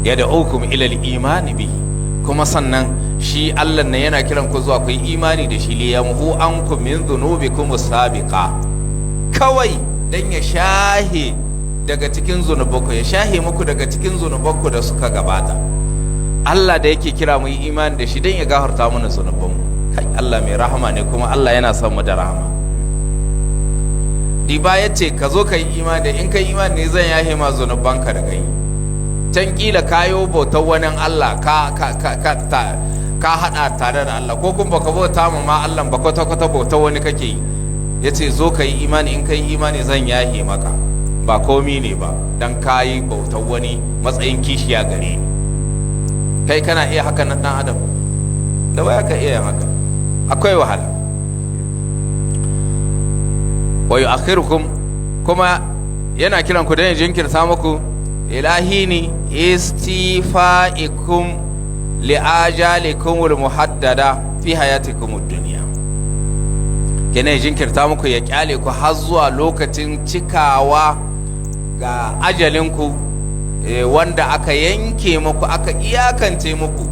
Yad'ukum ilal imani bihi, kuma sannan shi Allah ne yana kiran ku zuwa ku yi imani da shi, liyamhu ankum min dhunubikum sabiqa, kawai dan ya shahe daga cikin zunubanku, ya shahe muku daga cikin zunubanku da suka gabata. Allah da yake kira mu yi imani da shi dan ya gafarta mana zunubanmu. Kai, Allah mai rahama ne, kuma Allah yana son mu da rahama. Diba, ya ce ka zo ka yi imani da in ka yi imani ne zan yahe ma zunubanka da kai. Can kila kayo bautar wani Allah, ka hada tare da Allah, ko kuma baka bauta ma ma Allah ba kwata kwata, bautar wani kake yi. Yace zo ka yi imani, in ka yi imani zan yahe maka. Ba komi ne ba dan ka yi bautar wani matsayin kishiya gare ni. Kai, kana iya haka nan? Dan adam da waya ka iya yin haka, akwai wahala. Wa yu'akhirukum, kuma yana kiran ku dan ya jinkirta muku, ilahini istifa'ikum li'ajalikum muhaddada fi hayatikum ad-dunya. Kenan ya jinkirta muku, ya kyale ku har zuwa lokacin cikawa ga ajalinku wanda aka yanke muku, aka iyakance muku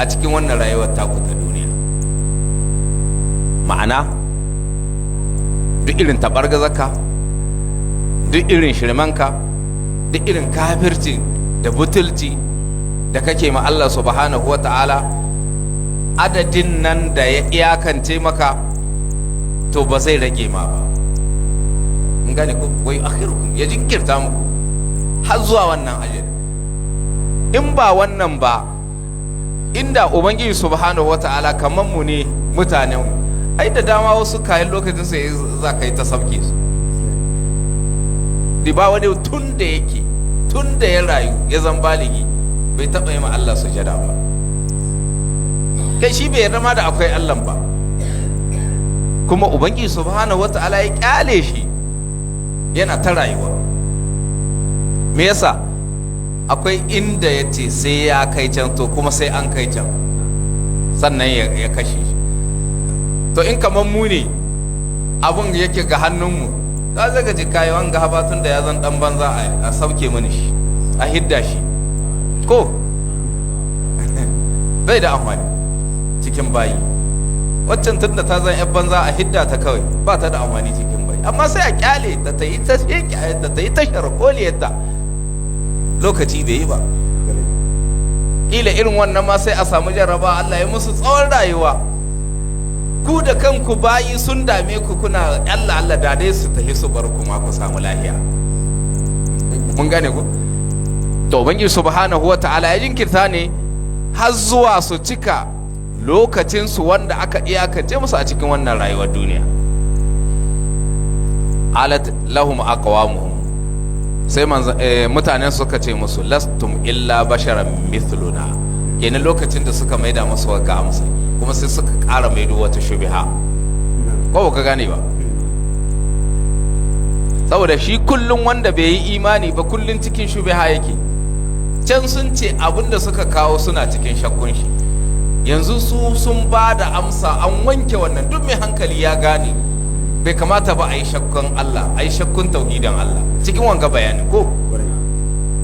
a cikin wannan rayuwar taku ta duniya. Ma'ana, duk irin taɓargazaka, duk irin shirmanka, duk irin kafirci da butulci da kake ma Allah subhanahu wa ta'ala, adadin nan da ya iyakance maka to ba zai rage ma ba. In gane ko? Wa yu'akhirukum, ya jinkirta muku har zuwa wannan ajali. In ba wannan ba, inda Ubangiji subhanahu wa ta'ala kamar mu ne, mutanen mu, ai da dama wasu kayan lokacin sai za ka yi ta sabke su. Di ba wani tun da yake, tun da ya rayu ya zan baligi, bai taɓa yi ma Allah sujada ba. Kai, shi bai yarda ma da akwai Allah ba, kuma Ubangiji subhanahu wata'ala ya kyale shi yana ta rayuwa. Me yasa? Akwai inda ya ce sai ya kai can, to kuma sai an kai can sannan ya kashe shi. To in kamar mu ne abun yake ga hannunmu, za zaga ji kayi wanga haba, tun da ya zan dan banza, a sauke mini shi, a hidda shi, ko bai da amfani cikin bayi. Waccan tun da ta zan yan banza, a hidda ta kawai, ba ta da amfani cikin bayi. Amma sai a kyale ta ta yi ta ta ta yi ta sharholiyarta, lokaci bai yi ba. Kila irin wannan ma sai a samu jarraba, Allah ya musu tsawon rayuwa. Ku da kanku bayi sun dame ku, kuna Allah Allah da dai su tafi su bar kuma ku samu lahiya. Mun gane ku? To Ubangiji subhanahu wa ta'ala ya jinkirta ne har zuwa su cika Lokacinsu wanda aka iyakance musu a cikin wannan rayuwar duniya. Alat lahum aqwamuhum, sai mutanen suka ce musu: "Lastum illa basharan mithluna." Kenan lokacin da suka maida musu ga amsa, kuma sai suka ƙara maido wata shubiha, ko ba ka gane ba? Saboda shi kullum wanda bai yi imani ba, kullum cikin shubiha yake. Can sun ce abinda suka kawo suna cikin shakkun shi, yanzu su sun ba da amsa, an wanke wannan. Duk mai hankali ya gane bai kamata ba a yi shakkun Allah, a yi shakkun tauhidin Allah cikin wanga bayani ko?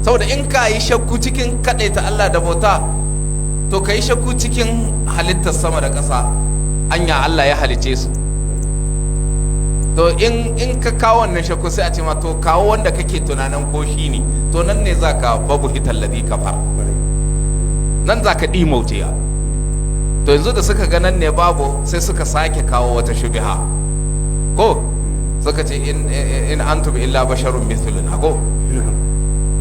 Saboda in ka yi shakku cikin kaɗaita Allah da bauta, to ka yi shakku cikin halittar sama da ƙasa, anya Allah ya halice su? To in ka kawo wannan shakku, sai a ce ma to kawo wanda kake tunanin ko shi ne. To nan ne za ka babu hitar ladhi kafar, nan za ka ɗimauce. To yanzu da suka ga nan ne babu, sai suka sake kawo wata shubiha, ko suka ce in antum illa basharun mithluna, ko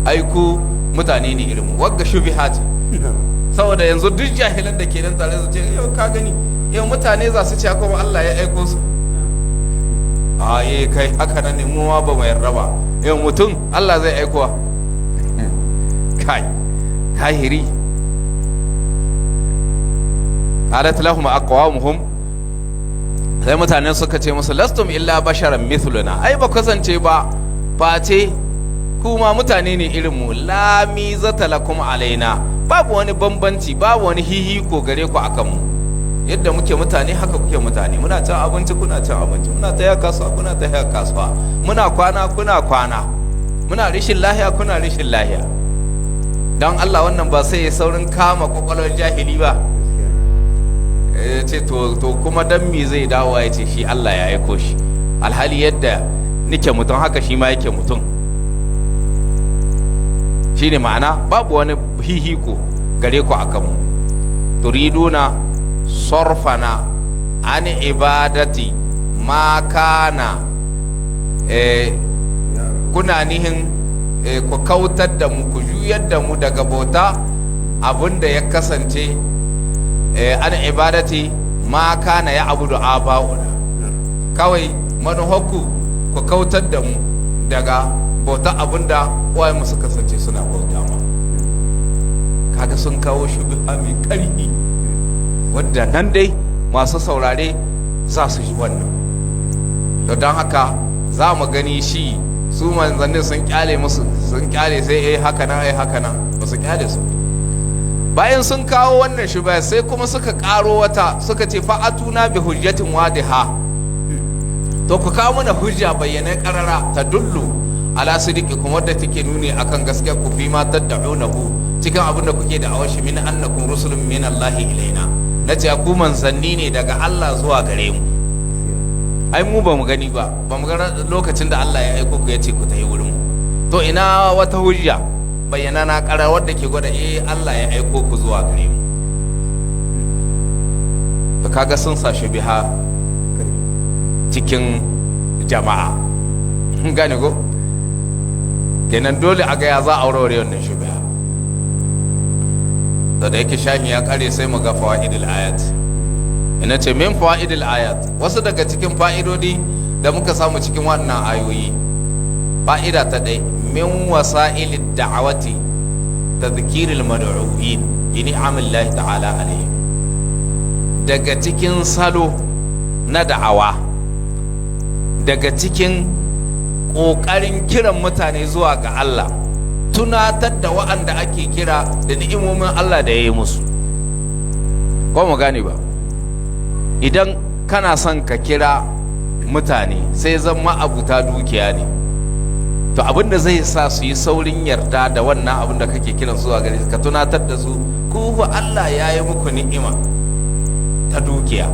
ai ku mutane ne irin mu. Wagga shubiha ce, saboda yanzu duk jahilan da ke nan tare su ce, yau ka gani, yau mutane za su ce kuma Allah ya aiko su. A eh, kai, haka nan ne, mu ma ba mu yarda ba. Yau mutum Allah zai aikowa? Kai kahiri. Qalat lahum aqwamuhum, sai mutanen suka ce musu: "Lastum illa basharan mithluna." Ai ba kasance ba face kuma mutane ne irin mu. "La mizata lakum alaina", babu wani bambanci, babu wani hihiko gare ku akan mu. Yadda muke mutane, haka kuke mutane. Muna cin abinci, kuna cin abinci. Muna taya kasuwa, kuna taya kasuwa. Muna kwana, kuna kwana. Muna rishin lahiya, kuna rishin lahiya. Don Allah, wannan ba sai ya saurin kama kwakwalwar jahili ba? Ya ce to kuma dan me zai dawo ya ce shi Allah ya aiko shi, alhali yadda nike mutum haka shi ma yake mutum? Shine ma'ana babu wani hihiko gare ku akan mu. "Turiduna sarfana an ibadati ma kana", kuna nihin ku kautar da mu, ku juyar da mu daga bauta abinda ya kasance, "an ibadati ma kana ya abudu aba'una". Kawai manuharku ku kautar da mu daga bauta abinda uwayenmu suka kasance suna bauta ma. Kaga sun kawo shubha mai ƙarfi, wadda nan dai masu saurare za su ji wannan. To don haka za mu gani shi su manzannin sun kyale musu, sun kyale sai eh haka nan, eh haka nan, ba su kyale su. Bayan sun kawo wannan shubha, sai kuma suka karo wata, suka ce: "Fa'atuna bi hujjatin wadiha", to ku kawo mana hujja bayyana karara, "tadullu ala sidqikum", wadda take nuni akan gaskiya ku, "fi ma tad'unahu", cikin abin da kuke da awashi, "min annakum rusulun min Allah ilaina", na ce ku manzanni ne daga Allah zuwa gare mu. Ai mu ba mu gani ba, ba mu ga lokacin da Allah ya aiko ku ya ce ku tafi wurin mu. To ina wata hujja bayyana na ƙara wadda ke gwada eh Allah ya aiko ku zuwa gare mu? To kaga sun sa biha cikin jama'a, gane ko? Kenan dole a ga ya za a warware wannan shubha. To da yake shahin ya kare, sai mu ga fawaidul ayat. Ina ce min fawaidul ayat, wasu daga cikin fa'idodi da muka samu cikin wannan ayoyi. Fa'ida ta ɗai: min wasa'ilid da'awati tadhkirul mad'uin bi ni'amillahi ta'ala alaihim. Daga cikin salo na da'awa, daga cikin ƙoƙarin kiran mutane zuwa ga Allah, tunatar da wa'anda ake kira da ni'imomin Allah da ya yi musu. Ko mu gane ba? Idan kana son ka kira mutane, sai zan ma'abuta dukiya ne, to abin da zai sa su yi saurin yarda da wannan abin da kake kiran zuwa gare ka, tunatar da su ku fa Allah ya yi muku ni'ima ta dukiya.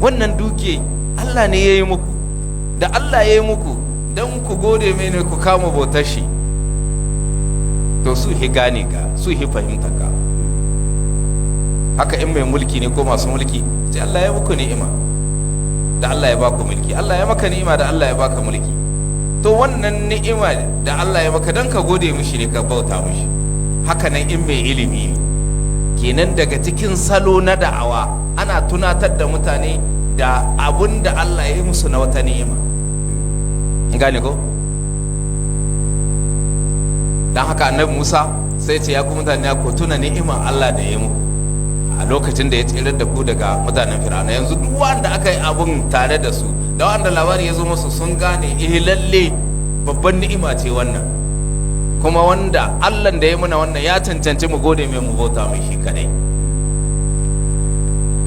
Wannan dukiya Allah ne ya yi muku, da Allah ya yi muku don ku gode mai ne, ku kama bautar shi. To su hi gane ka, su hi fahimta ka. Haka in mai mulki ne ko masu mulki, sai Allah ya muku ni'ima da Allah ya baku mulki. Allah ya maka ni'ima da Allah ya baka mulki. To wannan ni'ima da Allah ya maka, don ka gode mishi ne, ka bauta mishi. Haka nan in mai ilimi ne, Kenan daga cikin salo na da'awa ana tunatar da mutane da abun da Allah ya yi musu na wata ni'ima. Gane ko? Don haka Annabi Musa sai ce, ya ku mutane, ku tuna ni'imar Allah da ya muku a lokacin da ya tsirar da ku daga mutanen Fir'auna. Yanzu duk wanda aka yi abun tare da su da wanda labari ya zo musu sun gane, eh, lalle babban ni'ima ce wannan, kuma wanda Allah da ya muna wannan ya cancanci mu gode mai, mu bauta mai shi kadai.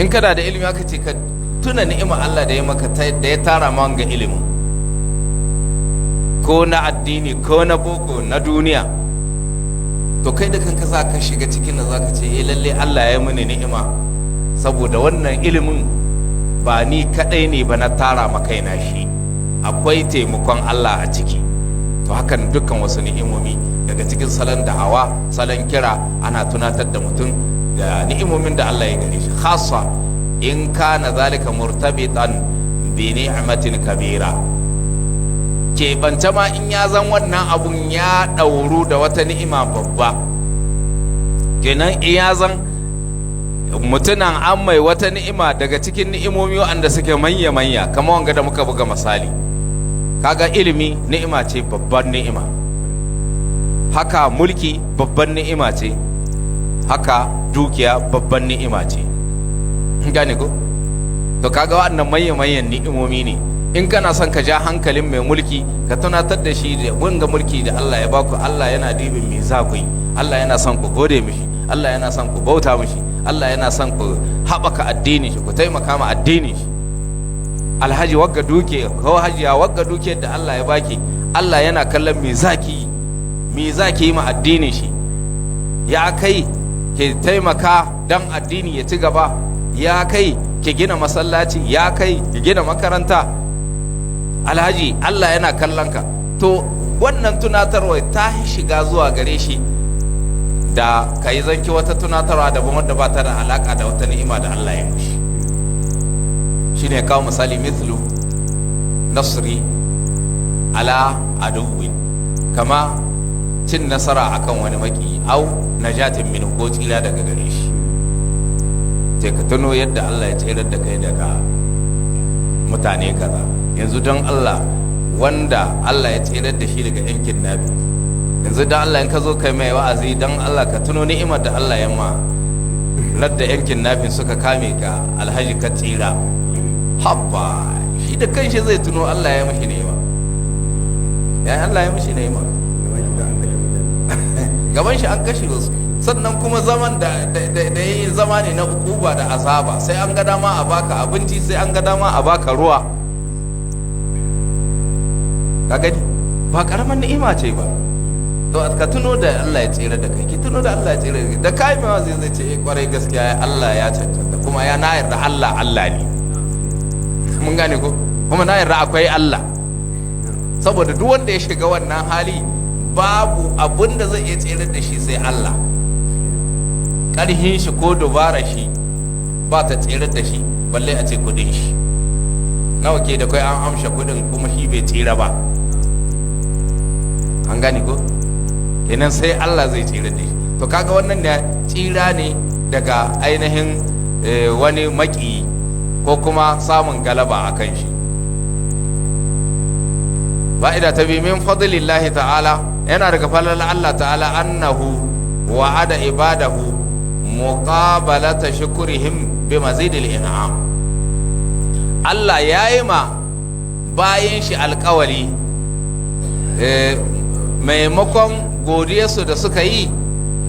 In kana da ilimi, aka ce ka tuna ni'imar Allah da ya maka, da ya tara ma ga ilimin, ko na addini ko na boko na duniya, to kai da kanka za ka shiga cikin da za ka ce, eh, lalle Allah ya mini ni'ima, saboda wannan ilimin ba ni kadai ne ba na tara ma kaina shi, akwai taimakon Allah a ciki. To hakan dukkan wasu ni'imomi, daga cikin salon da'awa, salon kira, ana tunatar da mutum da ni'imomin da Allah ya gare shi, khassa in kana zalika murtabitan bi ni'matin kabira, keɓance ma in ya zan wannan abun ya ɗauru da wata ni'ima babba. Kenan in ya zan mutunan an mai wata ni'ima daga cikin ni'imomi waɗanda suke manya-manya, kamar wanga da muka buga misali, kaga ilimi ni'ima ce, babban ni'ima, haka mulki babban ni'ima ce, haka dukiya babban ni'ima ce. Gane ko? To kaga waɗannan manya-manyan ni'imomi ne. In kana son ka ja hankalin mai mulki, ka tunatar da shi da wanga mulki da Allah ya baku, Allah yana dibin me za ku yi, Allah yana son ku gode mishi, Allah yana son ku bauta mishi, Allah yana son ku haɓaka addinin shi, ku taimaka ma addinin shi. Alhaji, wagga duke, ko hajiya, wagga duke da Allah ya baki, Allah yana kallon me za ki yi, me za ki yi ma addinin shi. Ya kai ki taimaka dan addini ya ci gaba, ya kai ki gina masallaci, ya kai ki gina makaranta. Alhaji, Allah yana kallon ka. To wannan tunatarwa ta shiga zuwa gare shi da ka yi zanki wata tunatarwa daban wadda ba ta da alaka da wata ni'ima da Allah ya mishi. Shi ne kawo misali, mithlu nasri ala aduwwin, kama cin nasara akan wani maki, au najatin min, ko tsira daga gare shi. Sai ka tuno yadda Allah ya tsirar da kai daga mutane kaza. Yanzu don Allah, wanda Allah ya tsirar da shi daga yan kidnapping, yanzu don Allah in ka zo kai mai wa'azi, don Allah ka tuno ni'imar da Allah ya ma radda yan kidnapping suka kame ka, alhaji, ka tsira, habba, shi da kanshi zai tuno Allah ya mashi ni'ima, ya Allah ya mashi ni'ima. Gaban shi an kashe wasu, sannan kuma zaman da yi zama ne na ukuba da azaba, sai an ga dama a baka abinci, sai an ga dama a baka ruwa. Ka gani, ba karaman ni'ima ce ba. To ka tuno da Allah ya tsere da kai, ki tuno da Allah ya tsere da kai, da kai mai zai ce, eh, kwarai, gaskiya Allah ya cancanta, kuma ya na yarda Allah Allah ne. Mun gane ko? Kuma na yarda akwai Allah, saboda duk wanda ya shiga wannan hali babu abun da zai iya tsere da shi sai Allah. Ƙarhin shi ko dubara shi ba ta tsere da shi, balle a ce kudin shi. Nawa ke da kai an amsha kudin kuma shi bai tsira ba? An gane ko? Kenan sai Allah zai tsira da shi. To kaga wannan ne tsira ne daga ainihin wani maki ko kuma samun galaba a kan shi. Fa'ida ta biyu, min fadlillahi ta'ala, yana daga falalar Allah ta'ala, annahu wa'ada ibadahu muqabalata shukrihim bi mazidil in'am. Allah ya yi ma bayan shi alkawali, maimakon godiyarsu da suka yi,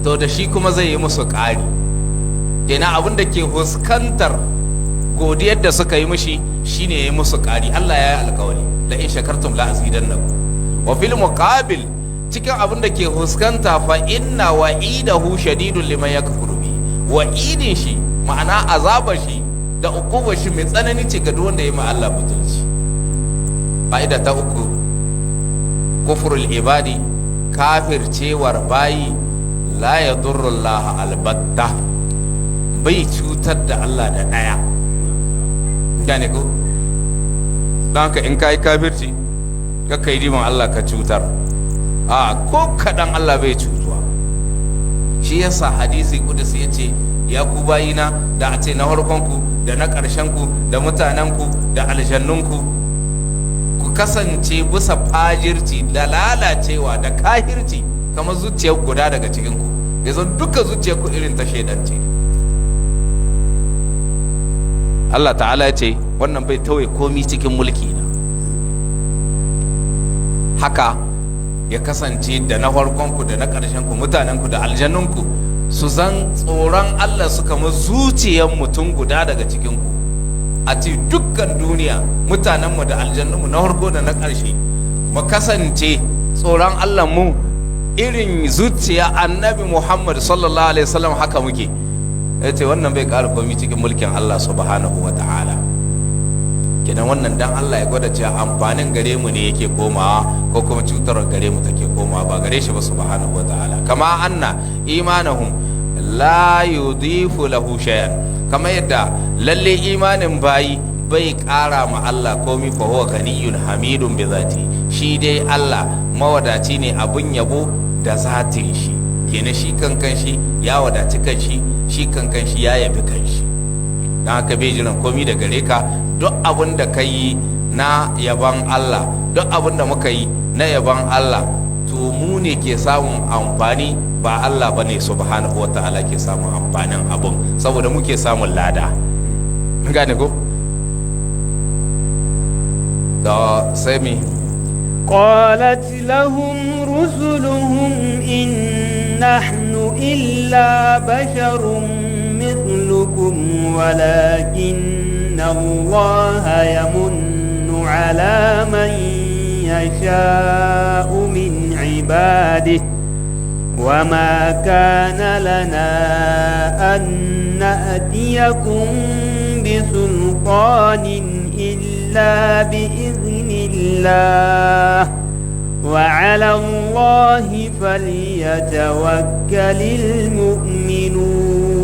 to da shi kuma zai yi musu ƙari. Kenan abin da ke huskantar godiyar da suka yi mishi shine ya yi musu ƙari. Allah ya yi alkawali, la in shakartum la azidannakum. Wa fil muqabil, cikin abin da ke huskanta, fa inna wa'idahu shadidun liman yakfuru bi. Wa'idin shi, ma'ana azabar shi da ukubar shi, mai tsanani ce ga duk wanda ya ma Allah butulci. Fa'ida ta uku, kufrul ibadi, kafircewar bayi, la yadurru Allah albatta, bai cutar da Allah da ɗaya. Gane ko? Don haka in ka yi kafirci, ka yi diman Allah ka cutar, a ko kaɗan Allah bai cutuwa. Shi yasa hadisi kudusi ya ce Ya ku bayina, da a ce na farkonku da na ƙarshenku da mutanenku da aljannunku ku kasance bisa fajirci da lalacewa da kahirci kamar zuciyar guda daga cikinku, ya zan duka zuciyarku irin ta shaidance. Allah ta'ala ya ce wannan bai tauye komi cikin mulki na. Haka ya kasance da na farkonku da na ƙarshenku, mutanenku da aljannunku, su zan tsoron Allah su kama zuciyar mutum guda daga cikinku. A ce dukkan duniya, mutanenmu da aljannunmu, na farko da na ƙarshe, mu kasance tsoron Allah mu irin zuciya Annabi Muhammad sallallahu alaihi wasallam, haka muke. Ya ce wannan bai ƙara komi cikin mulkin Allah subhanahu wa ta'ala. Kenan wannan dan Allah ya gwada cewa amfanin gare mu ne yake komawa, ko kuma cutar gare mu take komawa, ba gare shi ba subhanahu wa ta'ala. Kama anna imanahum la yudifu lahu shay'an, kama yadda lalle imanin bayi bai ƙara ma Allah komi. Fa huwa ganiyyun hamidun bi zati, shi dai Allah mawadaci ne, abun yabo da zatin shi. Kenan shi kan kanshi ya wadaci kanshi, shi kan kanshi ya yabi kanshi. Don haka bai jiran komi da gare ka. Duk abin da ka yi na yaban Allah, duk abin da muka yi na yaban Allah, to mu ne ke samun amfani, ba Allah ba ne subhanahu wa ta'ala ke samun amfanin abun, saboda muke samun lada. Gane ko? Da sai mi? قالت لهم رسلهم إن نحن إلا بشر مثلكم ولكن الله يمن على من يشاء من عباده وما كان لنا أن نأتيكم بسلطان إلا بإذن الله وعلى الله فليتوكل المؤمنون.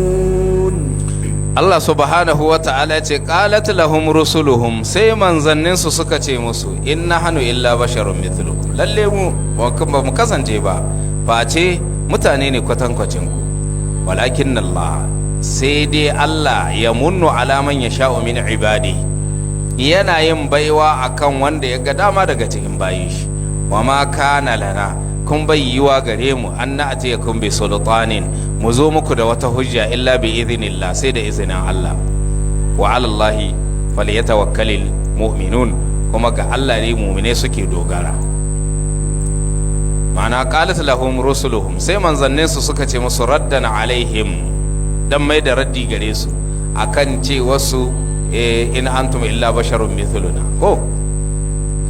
Allah subhanahu wa ta'ala ce qalat lahum rusuluhum, sai manzanninsu suka ce musu, in nahnu illa basharun mithlukum, lalle mu ba mu kasance ba face mutane ne kwatankwacin ku. Walakin Allah, sai dai Allah, ya munnu ala man yasha'u min ibadi, yana yin baiwa akan wanda ya ga dama daga cikin bayin shi. Wa ma kana lana, kun bai yiwa gare mu, an na'tiyakum bi sultanin, mu zo muku da wata hujja, illa bi idhnillah, sai da izinin Allah. Wa ala Allahi falyatawakkalil mu'minun, kuma ga Allah ne mu'mine suke dogara. Ma'ana qalat lahum rusuluhum, sai manzannin su suka ce musu, raddan alaihim, dan mai da raddi gare su akan ce wasu in antum illa basharun mithluna, ko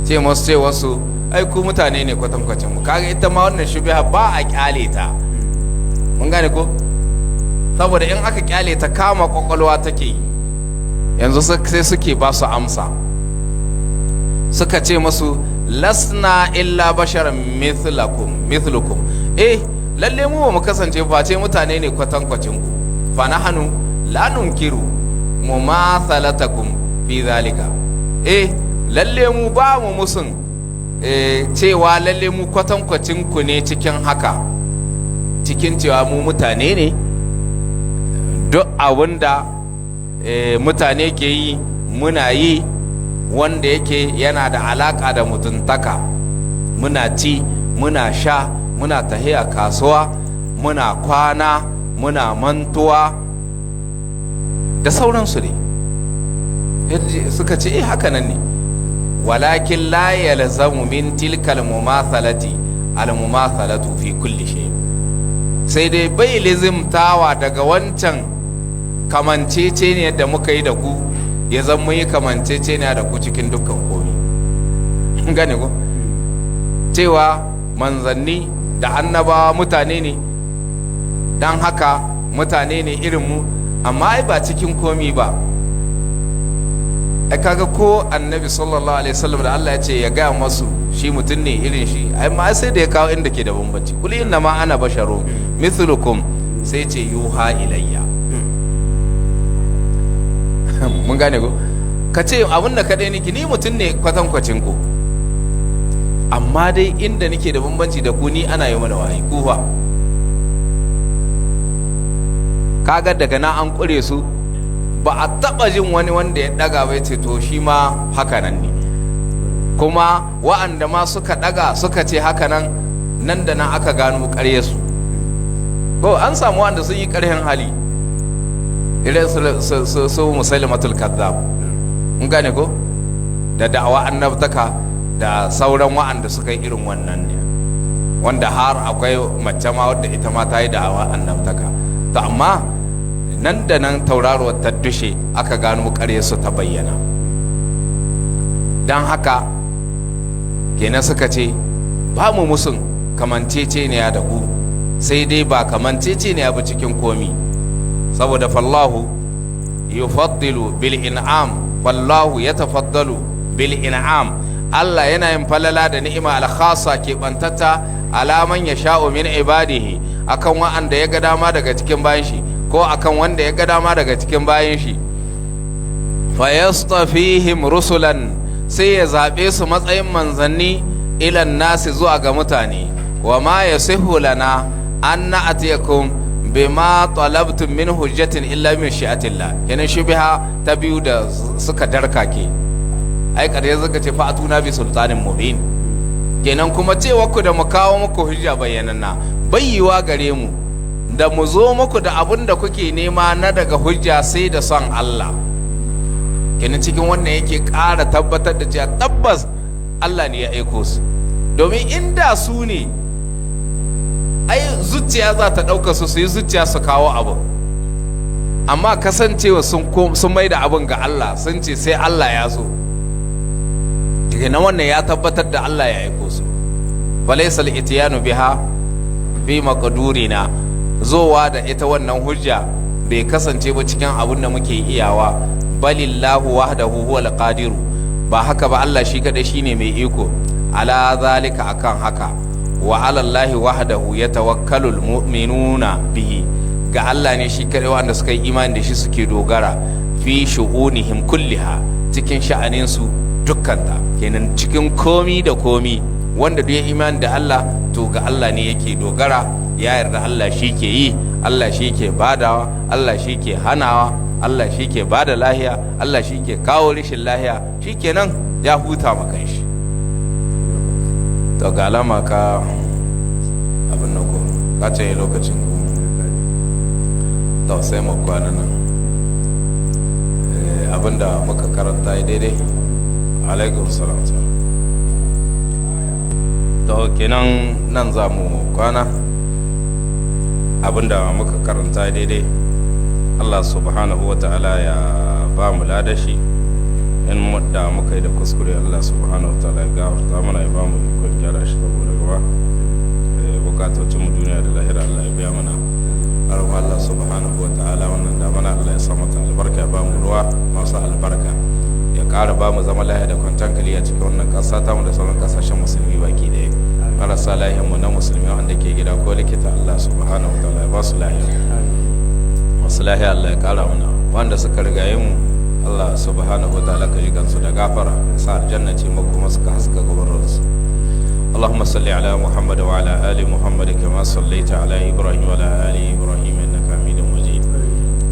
ce musu, ce wasu ai ku mutane ne kwatankwacin mu. Kaga ita ma wannan shubha ba a kyale ta, mun gane ko? Saboda in aka kyale ta, kama kwakwalwa take yi. Yanzu sai suke ba su amsa, suka ce musu lasna illa basharan mithlakum mithlukum, eh lalle mu ba mu kasance face mutane ne kwatankwacin ku. Fa nahnu la nunkiru mumathalatakum fi zalika, eh lalle mu ba mu musun cewa lalle mu kwatankwacin ku ne cikin haka, cikin cewa mu mutane ne, duk abinda mutane ke yi muna yi, wanda yake yana da alaka da mutuntaka. Muna ci, muna sha, muna tahiya kasuwa, muna kwana, muna mantuwa da sauransu ne. Suka ce eh haka nan ne. Walakin la yalzamu min tilkal mumathalati al mumathalatu fi kulli shay, sai dai bai lizimtawa daga wancan kamancece da muka yi da ku ya zama yi kamancece da ku cikin dukkan komi. Gane ko? Cewa manzanni da annabawa mutane ne, don haka mutane ne irinmu, amma ai ba cikin komi ba. Ai kaga ko Annabi sallallahu alaihi wasallam da Allah ya ce ya gaya masu shi mutum ne irin shi, ai ma sai da ya kawo inda ke da bambanci. Kul inna ma ana basharun mithlukum, sai ce yuha ilayya. Mun gane ko? Ka ce abin da kaɗai niki, ni mutum ne kwatankwacin ku, amma dai inda nake da bambanci da ku, ni ana yi mana wahayi, ku fa. Kaga daga na an ƙure su, ba a taɓa jin wani wanda ya ɗaga bai ce to shi ma haka nan ne. Kuma wa'anda ma suka ɗaga suka ce haka nan, nan da nan aka gano su. Ko an samu wa'anda sun yi ƙarhin hali irin su Musailimatul Kazzab, mun gane ko, da da'awa annabtaka da sauran wa'anda suka yi irin wannan ne, wanda har akwai mace ma wadda ita ma ta yi da'awa annabtaka. To amma nan da nan tauraruwar ta dushe, aka gano su ta bayyana. Don haka kenan suka ce ba mu musun kamanceceniya da ku, sai dai ba kamanceceniya ba cikin komi, saboda fallahu yufaddilu bil in'am, fallahu yatafaddalu bil in'am, Allah yana yin falala da ni'ima al-khassa, keɓantatta, alaman ya sha'u min ibadihi, akan wa'anda ya ga dama daga cikin bayan shi, ko akan wanda ya ga dama daga cikin bayan shi. Fayastafihim rusulan, sai ya zaɓe su matsayin manzanni, ilan nasi, zuwa ga mutane. Wa ma yasihu lana an na'tiyakum bima talabtum min hujjatin illa min shi'atillah. Kenan shubha ta biyu da suka darkake, ai ƙarya suka ce fa'atuna bi sultanin mubin. Kenan kuma cewa ku da mu kawo muku hujja bayyananna, bayyiwa gare mu da mu zo muku da abin da kuke nema na daga hujja sai da son Allah. Kenan cikin wannan yake ƙara tabbatar da cewa tabbas Allah ne ya aiko su, domin inda su ne ai zuciya za ta ɗauka su, su yi zuciya su kawo abu. Amma kasancewa sun mai da abin ga Allah, sun ce sai Allah ya zo, kenan wannan ya tabbatar da Allah ya aiko su. Falaysa al-ityanu biha bi maqdurina, zowa da ita wannan hujja bai kasance ba cikin abin da muke iyawa. Balillahu wahdahu huwal qadiru, ba haka ba, Allah shi kadai shine mai iko ala zalika, akan haka. Wa ala Allahi wahdahu yatawakkalul mu'minuna bihi, ga Allah ne shi kadai wanda suka yi imani da shi suke dogara, fi shu'unihim kulliha, cikin sha'anin su dukkanta. Kenan cikin komi da komi, wanda duk ya imani da Allah, to ga Allah ne yake dogara, ya yarda Allah shi ke yi, Allah shi ke badawa, Allah shi ke hanawa, Allah shi ke bada lahiya, Allah shi ke kawo rashin lahiya, shi kenan ya huta ma kanshi. To ga alama ka abin nan ko ka ce lokacin ku, to sai mu kwana nan. Abinda muka karanta daidai, alaikum salam. To kenan nan za mu kwana. Abinda muka karanta daidai, Allah subhanahu wa ta'ala ya ba mu ladashi. In da muka yi da kuskure, Allah subhanahu wa ta'ala ya gafarta mana, ya ba mu ikon gyara shi saboda gaba. Bukatocin mu duniya da lahira, Allah ya biya mana. Har Allah subhanahu wa ta'ala, wannan da mana Allah ya sa mata albarka, ya ba mu ruwa masu albarka, ya ƙara ba mu zama lahiya da kwanciyar hankali a cikin wannan ƙasa tamu da sauran ƙasashen musulmi baki ɗaya. Marasa lahiyan mu na musulmi wanda ke gida ko likita, Allah subhanahu wa ta'ala ya ba su lahiya. Masu lahiya, Allah ya ƙara mana. Wanda suka rigaye mu, Allah subhanahu wa ta'ala ka ji kansu da gafara, ya sa aljanna ce makoma suka haska gabarinsu. اللهم صل على محمد وعلى آل محمد كما صليت على إبراهيم وعلى آل إبراهيم إنك حميد مجيد.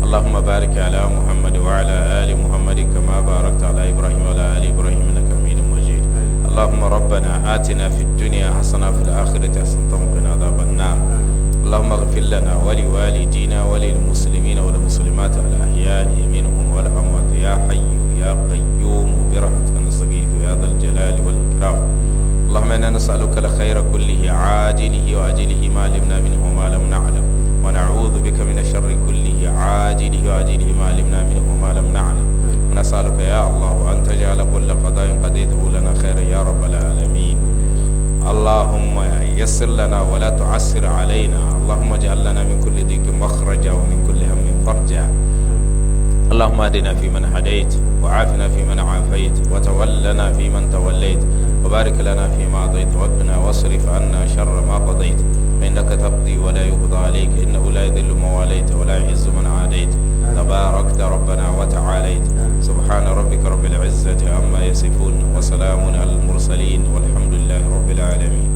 اللهم بارك على محمد وعلى آل محمد كما باركت على إبراهيم وعلى آل إبراهيم إنك حميد مجيد. اللهم ربنا آتنا في الدنيا حسنة وفي الآخرة حسنة وقنا عذاب النار. اللهم اغفر لنا ولوالدينا وللمسلمين والمسلمات الأحياء منهم والأموات، يا حي يا قيوم، برحمتك نستغيث، يا ذا الجلال والإكرام. اللهم إنا نسألك الخير كله، عاجله وآجله، ما علمنا منه وما لم نعلم، ونعوذ بك من الشر كله، عاجله وآجله، ما علمنا منه وما لم نعلم. ونسألك يا الله أن تجعل كل قضاء قضيته لنا خيرا يا رب العالمين. اللهم يسر لنا ولا تعسر علينا. اللهم اجعل لنا من كل ضيق مخرجا ومن كل هم فرجا. اللهم اهدنا فيمن هديت، وعافنا فيمن عافيت، وتولنا فيمن توليت، وبارك لنا فيما أعطيت، وقنا واصرف عنا شر ما قضيت، فإنك تقضي ولا يقضى عليك، إنه لا يذل من واليت ولا يعز من عاديت، تباركت ربنا وتعاليت. سبحان ربك رب العزة عما يصفون، وسلام على المرسلين، والحمد لله رب العالمين.